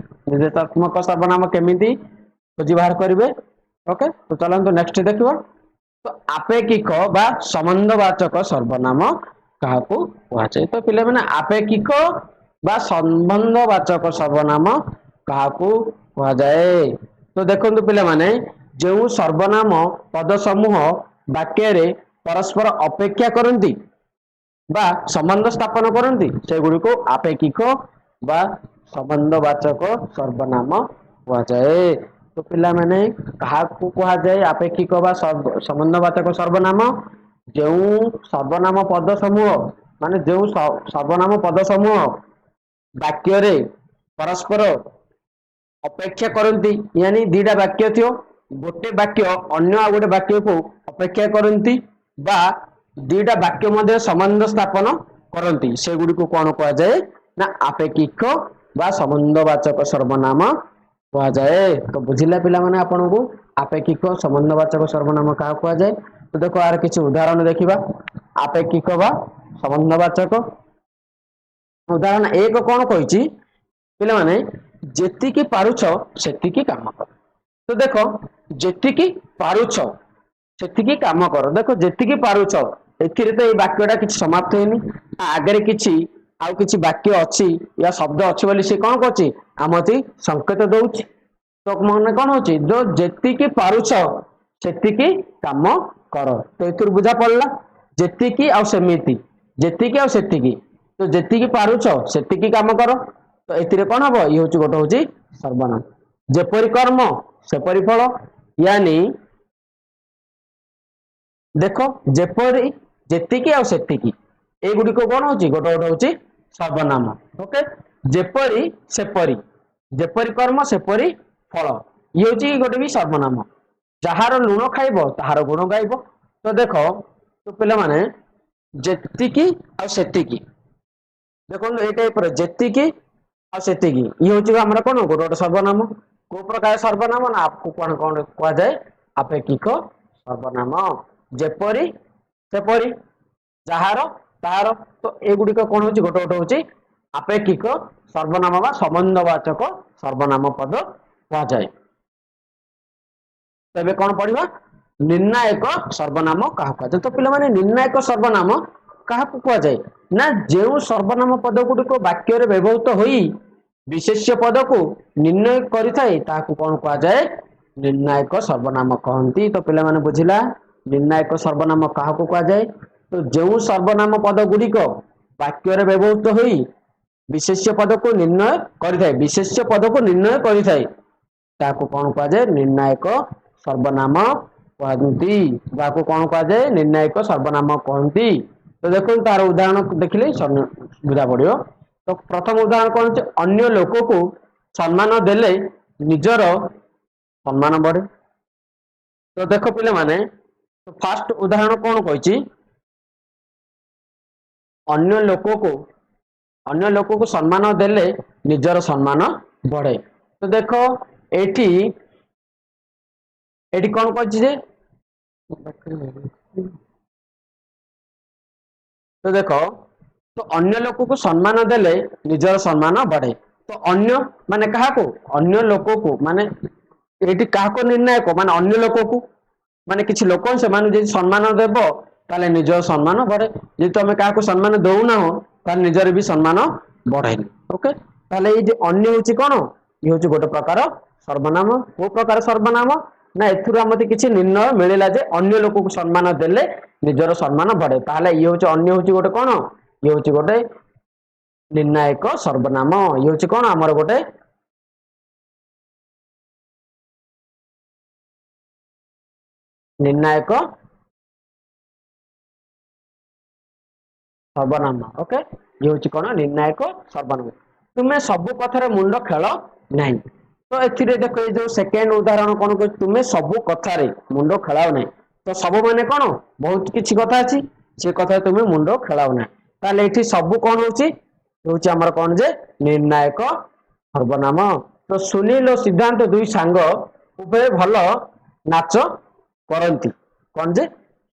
ନିର୍ଦ୍ଦେଶାତ୍ମକ ସର୍ବନାମ କେମିତି ଖୋଜି ବାହାର କରିବେ? ଓକେ, ତ ଚାଲନ୍ତୁ ନେକ୍ସଟ ଦେଖିବା। ତ ଆପେକ୍ଷିକ ବା ସମ୍ବନ୍ଧବାଚକ ସର୍ବନାମ କାହାକୁ କୁହାଯାଏ? ତ ପିଲାମାନେ, ଆପେକ୍ଷିକ ବା ସମ୍ବନ୍ଧବାଚକ ସର୍ବନାମ କାହାକୁ କୁହାଯାଏ? ତ ଦେଖନ୍ତୁ ପିଲାମାନେ, ଯେଉଁ ସର୍ବନାମ ପଦ ସମୂହ ବାକ୍ୟରେ ପରସ୍ପର ଅପେକ୍ଷା କରନ୍ତି ବା ସମ୍ବନ୍ଧ ସ୍ଥାପନ କରନ୍ତି, ସେଗୁଡ଼ିକୁ ଆପେକ୍ଷିକ ବା ସମ୍ବନ୍ଧବାଚକ ସର୍ବନାମ କୁହାଯାଏ। ତ ପିଲାମାନେ, କାହାକୁ କୁହାଯାଏ ଆପେକ୍ଷିକ ବା ସମ୍ବନ୍ଧବାଚକ ସର୍ବନାମ? ଯେଉଁ ସର୍ବନାମ ପଦ ସମୂହ, ମାନେ ଯେଉଁ ସର୍ବନାମ ପଦ ସମୂହ ବାକ୍ୟରେ ପରସ୍ପର ଅପେକ୍ଷା କରନ୍ତି, ୟାନି ଦିଟା ବାକ୍ୟ ଥିବ, ଗୋଟେ ବାକ୍ୟ ଅନ୍ୟ ଆଉ ଗୋଟେ ବାକ୍ୟକୁ ଅପେକ୍ଷା କରନ୍ତି ବା ଦିଟା ବାକ୍ୟ ମଧ୍ୟରେ ସମ୍ବନ୍ଧ ସ୍ଥାପନ କରନ୍ତି, ସେଗୁଡ଼ିକୁ କଣ କୁହାଯାଏ ନା ଆପେକ୍ଷିକ ବା ସମ୍ବନ୍ଧବାଚକ ସର୍ବନାମ କୁହାଯାଏ। ତ ବୁଝିଲା ପିଲାମାନେ ଆପଣଙ୍କୁ, ଆପେକ୍ଷିକ ସମ୍ବନ୍ଧବାଚକ ସର୍ବନାମ କାହାକୁ କୁହାଯାଏ? ତ ଦେଖ, ଆର କିଛି ଉଦାହରଣ ଦେଖିବା। ଆପେକ୍ଷିକ ବା ସମ୍ବନ୍ଧବାଚକ ଉଦାହରଣ 1 କଣ କହିଛି ପିଲାମାନେ? ଯେତିକି ପାରୁଛ ସେତିକି କାମ କର। ତ ଦେଖ, ଯେତିକି ପାରୁଛ ସେତିକି କାମ କର। ଦେଖ, ଯେତିକି ପାରୁଛ, ଏଥିରେ ତ ଏଇ ବାକ୍ୟଟା କିଛି ସମାପ୍ତ ହେଇନି। ଆଗରେ କିଛି ଆଉ କିଛି ବାକ୍ୟ ଅଛି ୟା ଶବ୍ଦ ଅଛି ବୋଲି ସେ କଣ କରୁଛି? ଆମତି ସଂକେତ ଦଉଛି। ତ ମାନେ କଣ ହଉଛି? ଯୋଉ ଯେତିକି ପାରୁଛ ସେତିକି କାମ କର। ତ ଏଥିରୁ ବୁଝା ପଡିଲା ଯେତିକି ଆଉ ସେମିତି, ଯେତିକି ଆଉ ସେତିକି। ତ ଯେତିକି ପାରୁଛ ସେତିକି କାମ କର। ତ ଏଥିରେ କଣ ହବ? ଇଏ ହଉଛି ଗୋଟେ ହଉଛି ସର୍ବନାମ। ଯେପରି କର୍ମ ସେପରି ଫଳ। ୟାନି ଦେଖ, ଯେପରି, ଯେତିକି ଆଉ ସେତିକି, ଏଇଗୁଡିକ କଣ ହଉଛି? ଗୋଟେ ଗୋଟେ ହଉଛି ସର୍ବନାମ। ଓକେ, ଯେପରି ସେପରି, ଯେପରି କର୍ମ ସେପରି ଫଳ, ଇଏ ହଉଛି ଗୋଟେ ବି ସର୍ବନାମ। ଯାହାର ଲୁଣ ଖାଇବ ତାହାର ଗୁଣ ଗାଇବ। ତ ଦେଖ ତ ପିଲାମାନେ, ଯେତିକି ଆଉ ସେତିକି, ଦେଖନ୍ତୁ, ଏଇ ଟାଇପର ଯେତିକି ଆଉ ସେତିକି, ଇଏ ହଉଛି ଆମର କଣ? ଗୋଟେ ଗୋଟେ ସର୍ବନାମ। କୋଉ ପ୍ରକାର ସର୍ବନାମ ନା ଆକୁ କଣ କଣ କୁହାଯାଏ? ଆପେକ୍ଷିକ ସର୍ବନାମ। ଯେପରି ସେପରି, ଯାହାର ତାହାର, ତ ଏଗୁଡିକ କଣ ହଉଛି? ଗୋଟେ ଗୋଟେ ହଉଛି ଆପେକ୍ଷିକ ସର୍ବନାମ ବା ସମ୍ବନ୍ଧବାଚକ ସର୍ବନାମ ପଦ କୁହାଯାଏ। ତ ଏବେ କଣ ପଢିବା? ନିର୍ଣ୍ଣାୟକ ସର୍ବନାମ କାହାକୁ କୁହାଯାଏ? ତ ପିଲାମାନେ, ନିର୍ଣ୍ଣାୟକ ସର୍ବନାମ କାହାକୁ କୁହାଯାଏ ନା ଯେଉଁ ସର୍ବନାମ ପଦ ଗୁଡ଼ିକ ବାକ୍ୟରେ ବ୍ୟବହୃତ ହୋଇ ବିଶେଷ୍ୟ ପଦକୁ ନିର୍ଣ୍ଣୟ କରିଥାଏ, ତାହାକୁ କଣ କୁହାଯାଏ? ନିର୍ଣ୍ଣାୟକ ସର୍ବନାମ କହନ୍ତି। ତ ପିଲାମାନେ, ବୁଝିଲା ନିର୍ଣ୍ଣାୟକ ସର୍ବନାମ କାହାକୁ କୁହାଯାଏ? ତ ଯେଉଁ ସର୍ବନାମ ପଦ ଗୁଡ଼ିକ ବାକ୍ୟରେ ବ୍ୟବହୃତ ହୋଇ ବିଶେଷ୍ୟ ପଦକୁ ନିର୍ଣ୍ଣୟ କରିଥାଏ, ବିଶେଷ୍ୟ ପଦକୁ ନିର୍ଣ୍ଣୟ କରିଥାଏ, ତାହାକୁ କଣ କୁହାଯାଏ? ନିର୍ଣ୍ଣାୟକ ସର୍ବନାମ କୁହନ୍ତି। ଯାହାକୁ କଣ କୁହାଯାଏ? ନିର୍ଣ୍ଣାୟକ ସର୍ବନାମ କହନ୍ତି। ତ ଦେଖନ୍ତୁ, ତାର ଉଦାହରଣ ଦେଖିଲେ ବୁଝା ପଡିବ। ତ ପ୍ରଥମ ଉଦାହରଣ କଣ ଅଛି? ଅନ୍ୟ ଲୋକକୁ ସମ୍ମାନ ଦେଲେ ନିଜର ସମ୍ମାନ ବଢେ। ତ ଦେଖ ପିଲାମାନେ, ଫାଷ୍ଟ ଉଦାହରଣ କଣ କହିଛି? ଅନ୍ୟ ଲୋକକୁ ସମ୍ମାନ ଦେଲେ ନିଜର ସମ୍ମାନ ବଢେ। ତ ଦେଖ, ଏଠି କଣ କହିଛି ଯେ, ତ ଦେଖ, ତ ଅନ୍ୟ ଲୋକକୁ ସମ୍ମାନ ଦେଲେ ନିଜର ସମ୍ମାନ ବଢେ। ତ ଅନ୍ୟ ମାନେ କାହାକୁ? ଅନ୍ୟ ଲୋକକୁ ମାନେ ଏଇଠି କାହାକୁ ନିର୍ଣ୍ଣାୟକ? ମାନେ ଅନ୍ୟ ଲୋକକୁ, ମାନେ କିଛି ଲୋକ, ସେମାନଙ୍କୁ ଯଦି ସମ୍ମାନ ଦେବ, ତାହେଲେ ନିଜର ସମ୍ମାନ ବଢେ। ଯଦି ତମେ କାହାକୁ ସମ୍ମାନ ଦଉନାହ, ତାହେଲେ ନିଜର ବି ସମ୍ମାନ ବଢେନି। ଓକେ, ତାହେଲେ ଏଇ ଯେ ଅନ୍ୟ ହଉଛି କଣ? ଇଏ ହଉଛି ଗୋଟେ ପ୍ରକାର ସର୍ବନାମ। କୋଉ ପ୍ରକାର ସର୍ବନାମ ନା ଏଥିରୁ ଆମକୁ କିଛି ନିର୍ଣ୍ଣୟ ମିଳିଲା ଯେ ଅନ୍ୟ ଲୋକକୁ ସମ୍ମାନ ଦେଲେ ନିଜର ସମ୍ମାନ ବଢେ। ତାହେଲେ ଇଏ ହଉଛି, ଅନ୍ୟ ହଉଛି ଗୋଟେ କଣ? ଇଏ ହଉଛି ଗୋଟେ ନିର୍ଣ୍ଣାୟକ ସର୍ବନାମ। ଇଏ ହଉଛି କଣ ଆମର ଗୋଟେ ନିର୍ଣ୍ଣାୟକ ସର୍ବନାମ। ଓକେ, ଇଏ ହଉଛି କଣ? ନିର୍ଣ୍ଣାୟକ ସର୍ବନାମ। ତୁମେ ସବୁ କଥାରେ ମୁଣ୍ଡ ଖେଳ ନାହିଁ। ତ ଏଥିରେ ଦେଖ, ଏଇ ଯୋଉ ସେକେଣ୍ଡ ଉଦାହରଣ କଣ କହୁଛି? ତୁମେ ସବୁ କଥାରେ ମୁଣ୍ଡ ଖେଳାଅ ନାହିଁ। ତ ସବୁ ମାନେ କଣ? ବହୁତ କିଛି କଥା ଅଛି, ସେ କଥାରେ ତୁମେ ମୁଣ୍ଡ ଖେଳାଅ ନାହିଁ। ତାହେଲେ ଏଠି ସବୁ କଣ ହଉଛି? ହଉଛି ଆମର କଣ ଯେ ନିର୍ଣ୍ଣାୟକ ସର୍ବନାମ। ତ ସୁନୀଲ ଓ ସିଦ୍ଧାନ୍ତ ଦୁଇ ସାଙ୍ଗ, ଉଭୟ ଭଲ ନାଚ କରନ୍ତି। କଣ ଯେ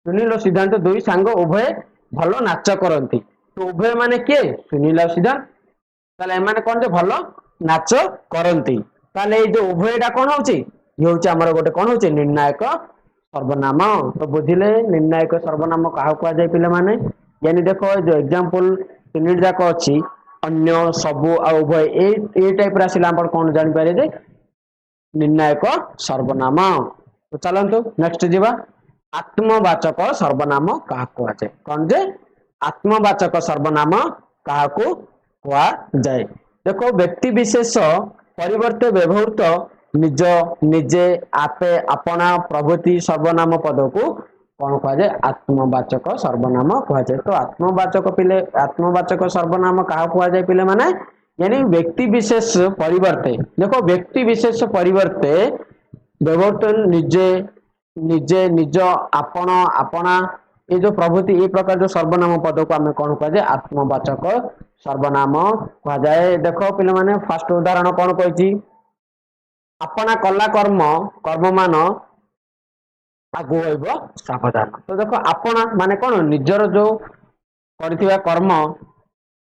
ସୁନୀଲ ଓ ସିଦ୍ଧାନ୍ତ ଦୁଇ ସାଙ୍ଗ, ଉଭୟ ଭଲ ନାଚ କରନ୍ତି। ତ ଉଭୟ ମାନେ କିଏ? ସୁନୀଲ ଆଉ ସିଦ୍ଧାନ୍ତ। ତାହେଲେ ଏମାନେ କଣ ଯେ ଭଲ ନାଚ କରନ୍ତି। ତାହେଲେ ଏଇ ଯୋଉ ଉଭୟଟା କଣ ହଉଛି? ଇଏ ହଉଛି ଆମର ଗୋଟେ କଣ ହଉଛି? ନିର୍ଣ୍ଣାୟକ ସର୍ବନାମ। ତ ବୁଝିଲେ ନିର୍ଣ୍ଣାୟକ ସର୍ବନାମ କାହାକୁ କୁହାଯାଏ ପିଲାମାନେ? ୟାନି ଦେଖ, ଏ ଯୋଉ ଏକ୍ଜାମ୍ପଲ ତିନିଟି ଯାକ ଅଛି, ଅନ୍ୟ, ସବୁ ଆଉ ଉଭୟ, ଏଇ ଟାଇପ ର ଆସିଲେ ଆପଣ କଣ ଜାଣିପାରିବେ ଯେ ନିର୍ଣ୍ଣାୟକ ସର୍ବନାମ। ତ ଚାଲନ୍ତୁ ନେକ୍ସଟ ଯିବା। ଆତ୍ମବାଚକ ସର୍ବନାମ କାହାକୁ କୁହାଯାଏ? କଣ ଯେ ଆତ୍ମବାଚକ ସର୍ବନାମ କାହାକୁ କୁହାଯାଏ? ଦେଖ, ବ୍ୟକ୍ତି ବିଶେଷ ପରିବର୍ତ୍ତେ ବ୍ୟବହୃତ ନିଜ, ନିଜେ, ଆପେ, ଆପଣା ପ୍ରଭୃତି ସର୍ବନାମ ପଦକୁ କଣ କୁହାଯାଏ? ଆତ୍ମବାଚକ ସର୍ବନାମ କୁହାଯାଏ। ତ ଆତ୍ମବାଚକ ପିଲେ, ଆତ୍ମବାଚକ ସର୍ବନାମ କାହାକୁ କୁହାଯାଏ ପିଲାମାନେ? यानी ବ୍ୟକ୍ତି ବିଶେଷ ପରିବର୍ତ୍ତେ, ଦେଖ, ବ୍ୟକ୍ତି ବିଶେଷ ପରିବର୍ତ୍ତେ ବ୍ୟବହୃତ ନିଜେ, ନିଜେ, ନିଜ, ଆପଣ, ଆପଣା, ଏ ଯୋଉ ପ୍ରଭୃତି, ଏଇ ପ୍ରକାର ଯୋଉ ସର୍ବନାମ ପଦକୁ ଆମେ କଣ କୁହାଯାଏ? ଆତ୍ମବାଚକ ସର୍ବନାମ କୁହାଯାଏ। ଦେଖ ପିଲାମାନେ, ଫାଷ୍ଟ ଉଦାହରଣ କଣ କହିଛି? ଆପଣା କଲା କର୍ମ କର୍ମମାନ ଆଗୁ ହୋଇବ ସାବଧାନ। ତ ଦେଖ, ଆପଣା ମାନେ କଣ? ନିଜର ଯୋଉ କରିଥିବା କର୍ମ,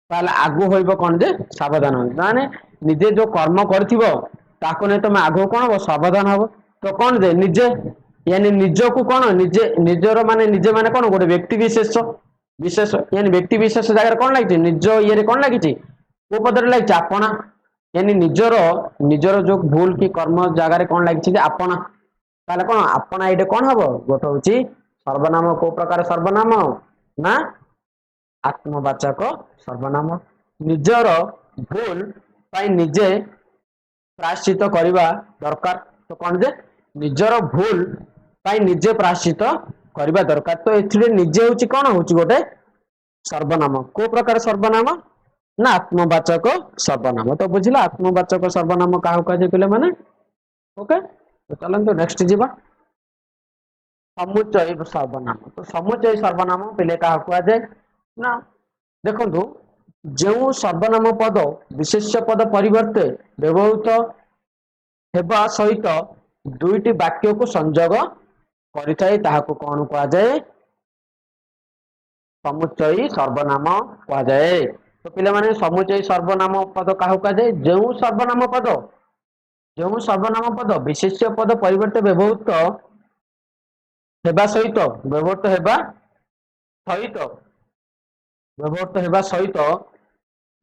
ତାହେଲେ ଆଗୁ ହୋଇବ କଣ ଯେ ସାବଧାନ। ମାନେ ନିଜେ ଯୋଉ କର୍ମ କରିଥିବ, ତାକୁ ନେଇ ତମେ ଆଗକୁ କଣ ହବ? ସାବଧାନ ହବ। ତ କଣ ଯେ ନିଜେ, यानी ନିଜକୁ କଣ ନିଜେ, ନିଜର ମାନେ ନିଜେ ମାନେ କଣ? ଗୋଟେ ବ୍ୟକ୍ତି ବିଶେଷ, ବିଶେଷ, यानी ବ୍ୟକ୍ତି ବିଶେଷ ଜାଗାରେ କଣ ଲାଗିଛି? ନିଜ ଇଏରେ କଣ ଲାଗିଛି? କୋଉ ପଦରେ ଲାଗିଛି? ଆପଣା। यानी ନିଜର ଯୋଉ ଭୁଲ କି କର୍ମ ଜାଗାରେ କଣ ଲାଗିଛି ଯେ ଆପଣା। ତାହେଲେ କଣ ଆପଣା ଏଇଟା କଣ ହବ? ଗୋଟେ ହଉଛି ସର୍ବନାମ। କୋଉ ପ୍ରକାର ସର୍ବନାମ ନା ଆତ୍ମବାଚକ ସର୍ବନାମ। ନିଜର ଭୁଲ ପାଇଁ ନିଜେ ପ୍ରାୟଶ୍ଚିତ କରିବା ଦରକାର। ତ କଣ ଯେ ନିଜର ଭୁଲ ପାଇଁ ନିଜେ ପ୍ରାୟଶ୍ଚିତ କରିବା ଦରକାର। ତ ଏଥିରେ ନିଜେ ହଉଛି କଣ? ହଉଛି ଗୋଟେ ସର୍ବନାମ। କୋଉ ପ୍ରକାର ସର୍ବନାମ ନା ଆତ୍ମବାଚକ ସର୍ବନାମ। ତ ବୁଝିଲା ଆତ୍ମବାଚକ ସର୍ବନାମ କାହାକୁ କୁହାଯାଏ ପିଲାମାନେ? ଓକେ, ତ ଚାଲନ୍ତୁ ନେକ୍ସଟ ଯିବା। ସମୁଚୟ ସର୍ବନାମ। ତ ସମୁଚୟ ସର୍ବନାମ ପିଲେ କାହାକୁ କୁହାଯାଏ ନା ଦେଖନ୍ତୁ, ଯେଉଁ ସର୍ବନାମ ପଦ ବିଶେଷ୍ୟ ପଦ ପରିବର୍ତ୍ତେ ବ୍ୟବହୃତ ହେବା ସହିତ ଦୁଇଟି ବାକ୍ୟକୁ ସଂଯୋଗ କରିଥାଏ, ତାହାକୁ କଣ କୁହାଯାଏ? ସମୁଚୟୀ ସର୍ବନାମ କୁହାଯାଏ। ତ ପିଲାମାନେ, ସମୁଚୟୀ ସର୍ବନାମ ପଦ କାହାକୁ କୁହାଯାଏ? ଯେଉଁ ସର୍ବନାମ ପଦ ବିଶେଷ୍ୟ ପଦ ପରିବର୍ତ୍ତେ ବ୍ୟବହୃତ ହେବା ସହିତ, ବ୍ୟବହୃତ ହେବା ସହିତ, ବ୍ୟବହୃତ ହେବା ସହିତ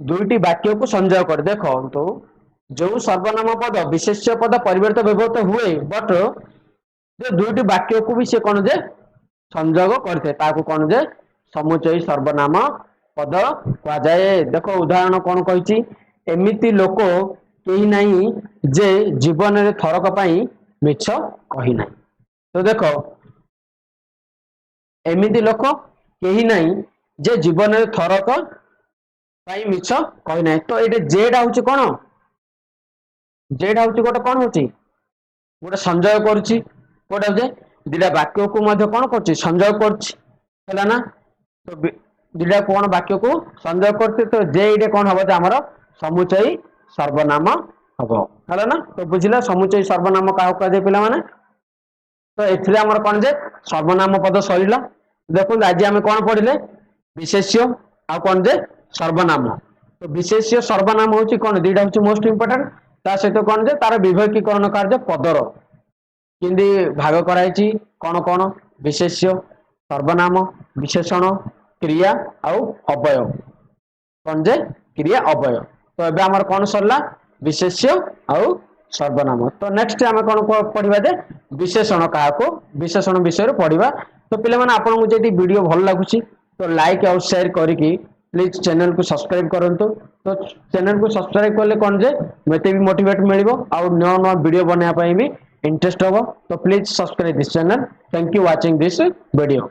ଦୁଇଟି ବାକ୍ୟକୁ ସଂଯୋଗ କରେ। ଦେଖନ୍ତୁ, ଯୋଉ ସର୍ବନାମ ପଦ ବିଶେଷ୍ୟ ପଦ ପରିବର୍ତ୍ତ ବ୍ୟବହୃତ ହୁଏ, ବଟ୍ ଯେ ଦୁଇଟି ବାକ୍ୟକୁ ବି ସେ କଣ ଯେ ସଂଯୋଗ କରିଥାଏ, ତାହାକୁ କଣ ଯେ ସମୁଚୟୀ ସର୍ବନାମ ପଦ କୁହାଯାଏ। ଦେଖ, ଉଦାହରଣ କଣ କହିଛି? ଏମିତି ଲୋକ କେହି ନାହିଁ ଯେ ଜୀବନରେ ଥରକ ପାଇଁ ମିଛ କହିନାହିଁ। ତ ଦେଖ, ଏମିତି ଲୋକ କେହି ନାହିଁ ଯେ ଜୀବନରେ ଥରକ ପାଇଁ ମିଛ କହିନାହିଁ। ତ ଏଇଠି ଯେଟା ହଉଛି କଣ? ଯେଟା ହଉଛି ଗୋଟେ କଣ ହଉଛି? ଗୋଟେ ସଂଯୋଗ କରୁଛି। କୋଉଟା ଯେ ଦିଟା ବାକ୍ୟକୁ ମଧ୍ୟ କଣ କରୁଛି? ସଂଯୋଗ କରୁଛି। ହେଲା ନା? ତ ଦିଟା କଣ ବାକ୍ୟକୁ ସଂଯୋଗ କରୁଛି। ତ ଯେ ଏଇଟା କଣ ହବ ଯେ ଆମର ସମୁଚୟୀ ସର୍ବନାମ ହବ। ହେଲା ନା? ତ ବୁଝିଲା, ସମୁଚୟୀ ସର୍ବନାମ କାହାକୁ କୁହାଯାଏ ପିଲାମାନେ? ତ ଏଥିରେ ଆମର କଣ ଯେ ସର୍ବନାମ ପଦ ସରିଲା। ଦେଖନ୍ତୁ, ଆଜି ଆମେ କଣ ପଢିଲେ? ବିଶେଷ୍ୟ ଆଉ କଣ ଯେ ସର୍ବନାମ। ତ ବିଶେଷ୍ୟ, ସର୍ବନାମ ହଉଛି କଣ? ଦିଟା ହଉଛି ମୋଷ୍ଟ ଇମ୍ପୋର୍ଟାଣ୍ଟ। ତା ସହିତ କଣ ଯେ ତାର ବିଭକ୍ତିକରଣ କାର୍ଯ୍ୟ, ପଦର କେମିତି ଭାଗ କରାଯାଇଛି, କଣ କଣ ବିଶେଷ୍ୟ, ସର୍ବନାମ, ବିଶେଷଣ, କ୍ରିୟା ଆଉ ଅବ୍ୟୟ। କଣ ଯେ କ୍ରିୟା, ଅବ୍ୟୟ। ତ ଏବେ ଆମର କଣ ସରିଲା? ବିଶେଷ୍ୟ ଆଉ ସର୍ବନାମ। ତ ନେକ୍ସଟ ଆମେ କଣ ପଢିବା ଯେ ବିଶେଷଣ କାହାକୁ, ବିଶେଷଣ ବିଷୟରେ ପଢିବା। ତ ପିଲାମାନେ, ଆପଣଙ୍କୁ ଯଦି ଭିଡିଓ ଭଲ ଲାଗୁଛି, ତ ଲାଇକ୍ ଆଉ ସେୟାର କରିକି ପ୍ଲିଜ ଚ୍ୟାନେଲକୁ ସବସ୍କ୍ରାଇବ କରନ୍ତୁ। ତ ଚ୍ୟାନେଲକୁ ସବସ୍କ୍ରାଇବ କଲେ କଣ ଯେ ମତେ ବି ମୋଟିଭେଟ ମିଳିବ ଆଉ ନୂଆ ନୂଆ ଭିଡିଓ ବନେଇବା ପାଇଁ ବି ଇଣ୍ଟରେଷ୍ଟ ହବ। ତ please subscribe this channel. Thank you watching this video.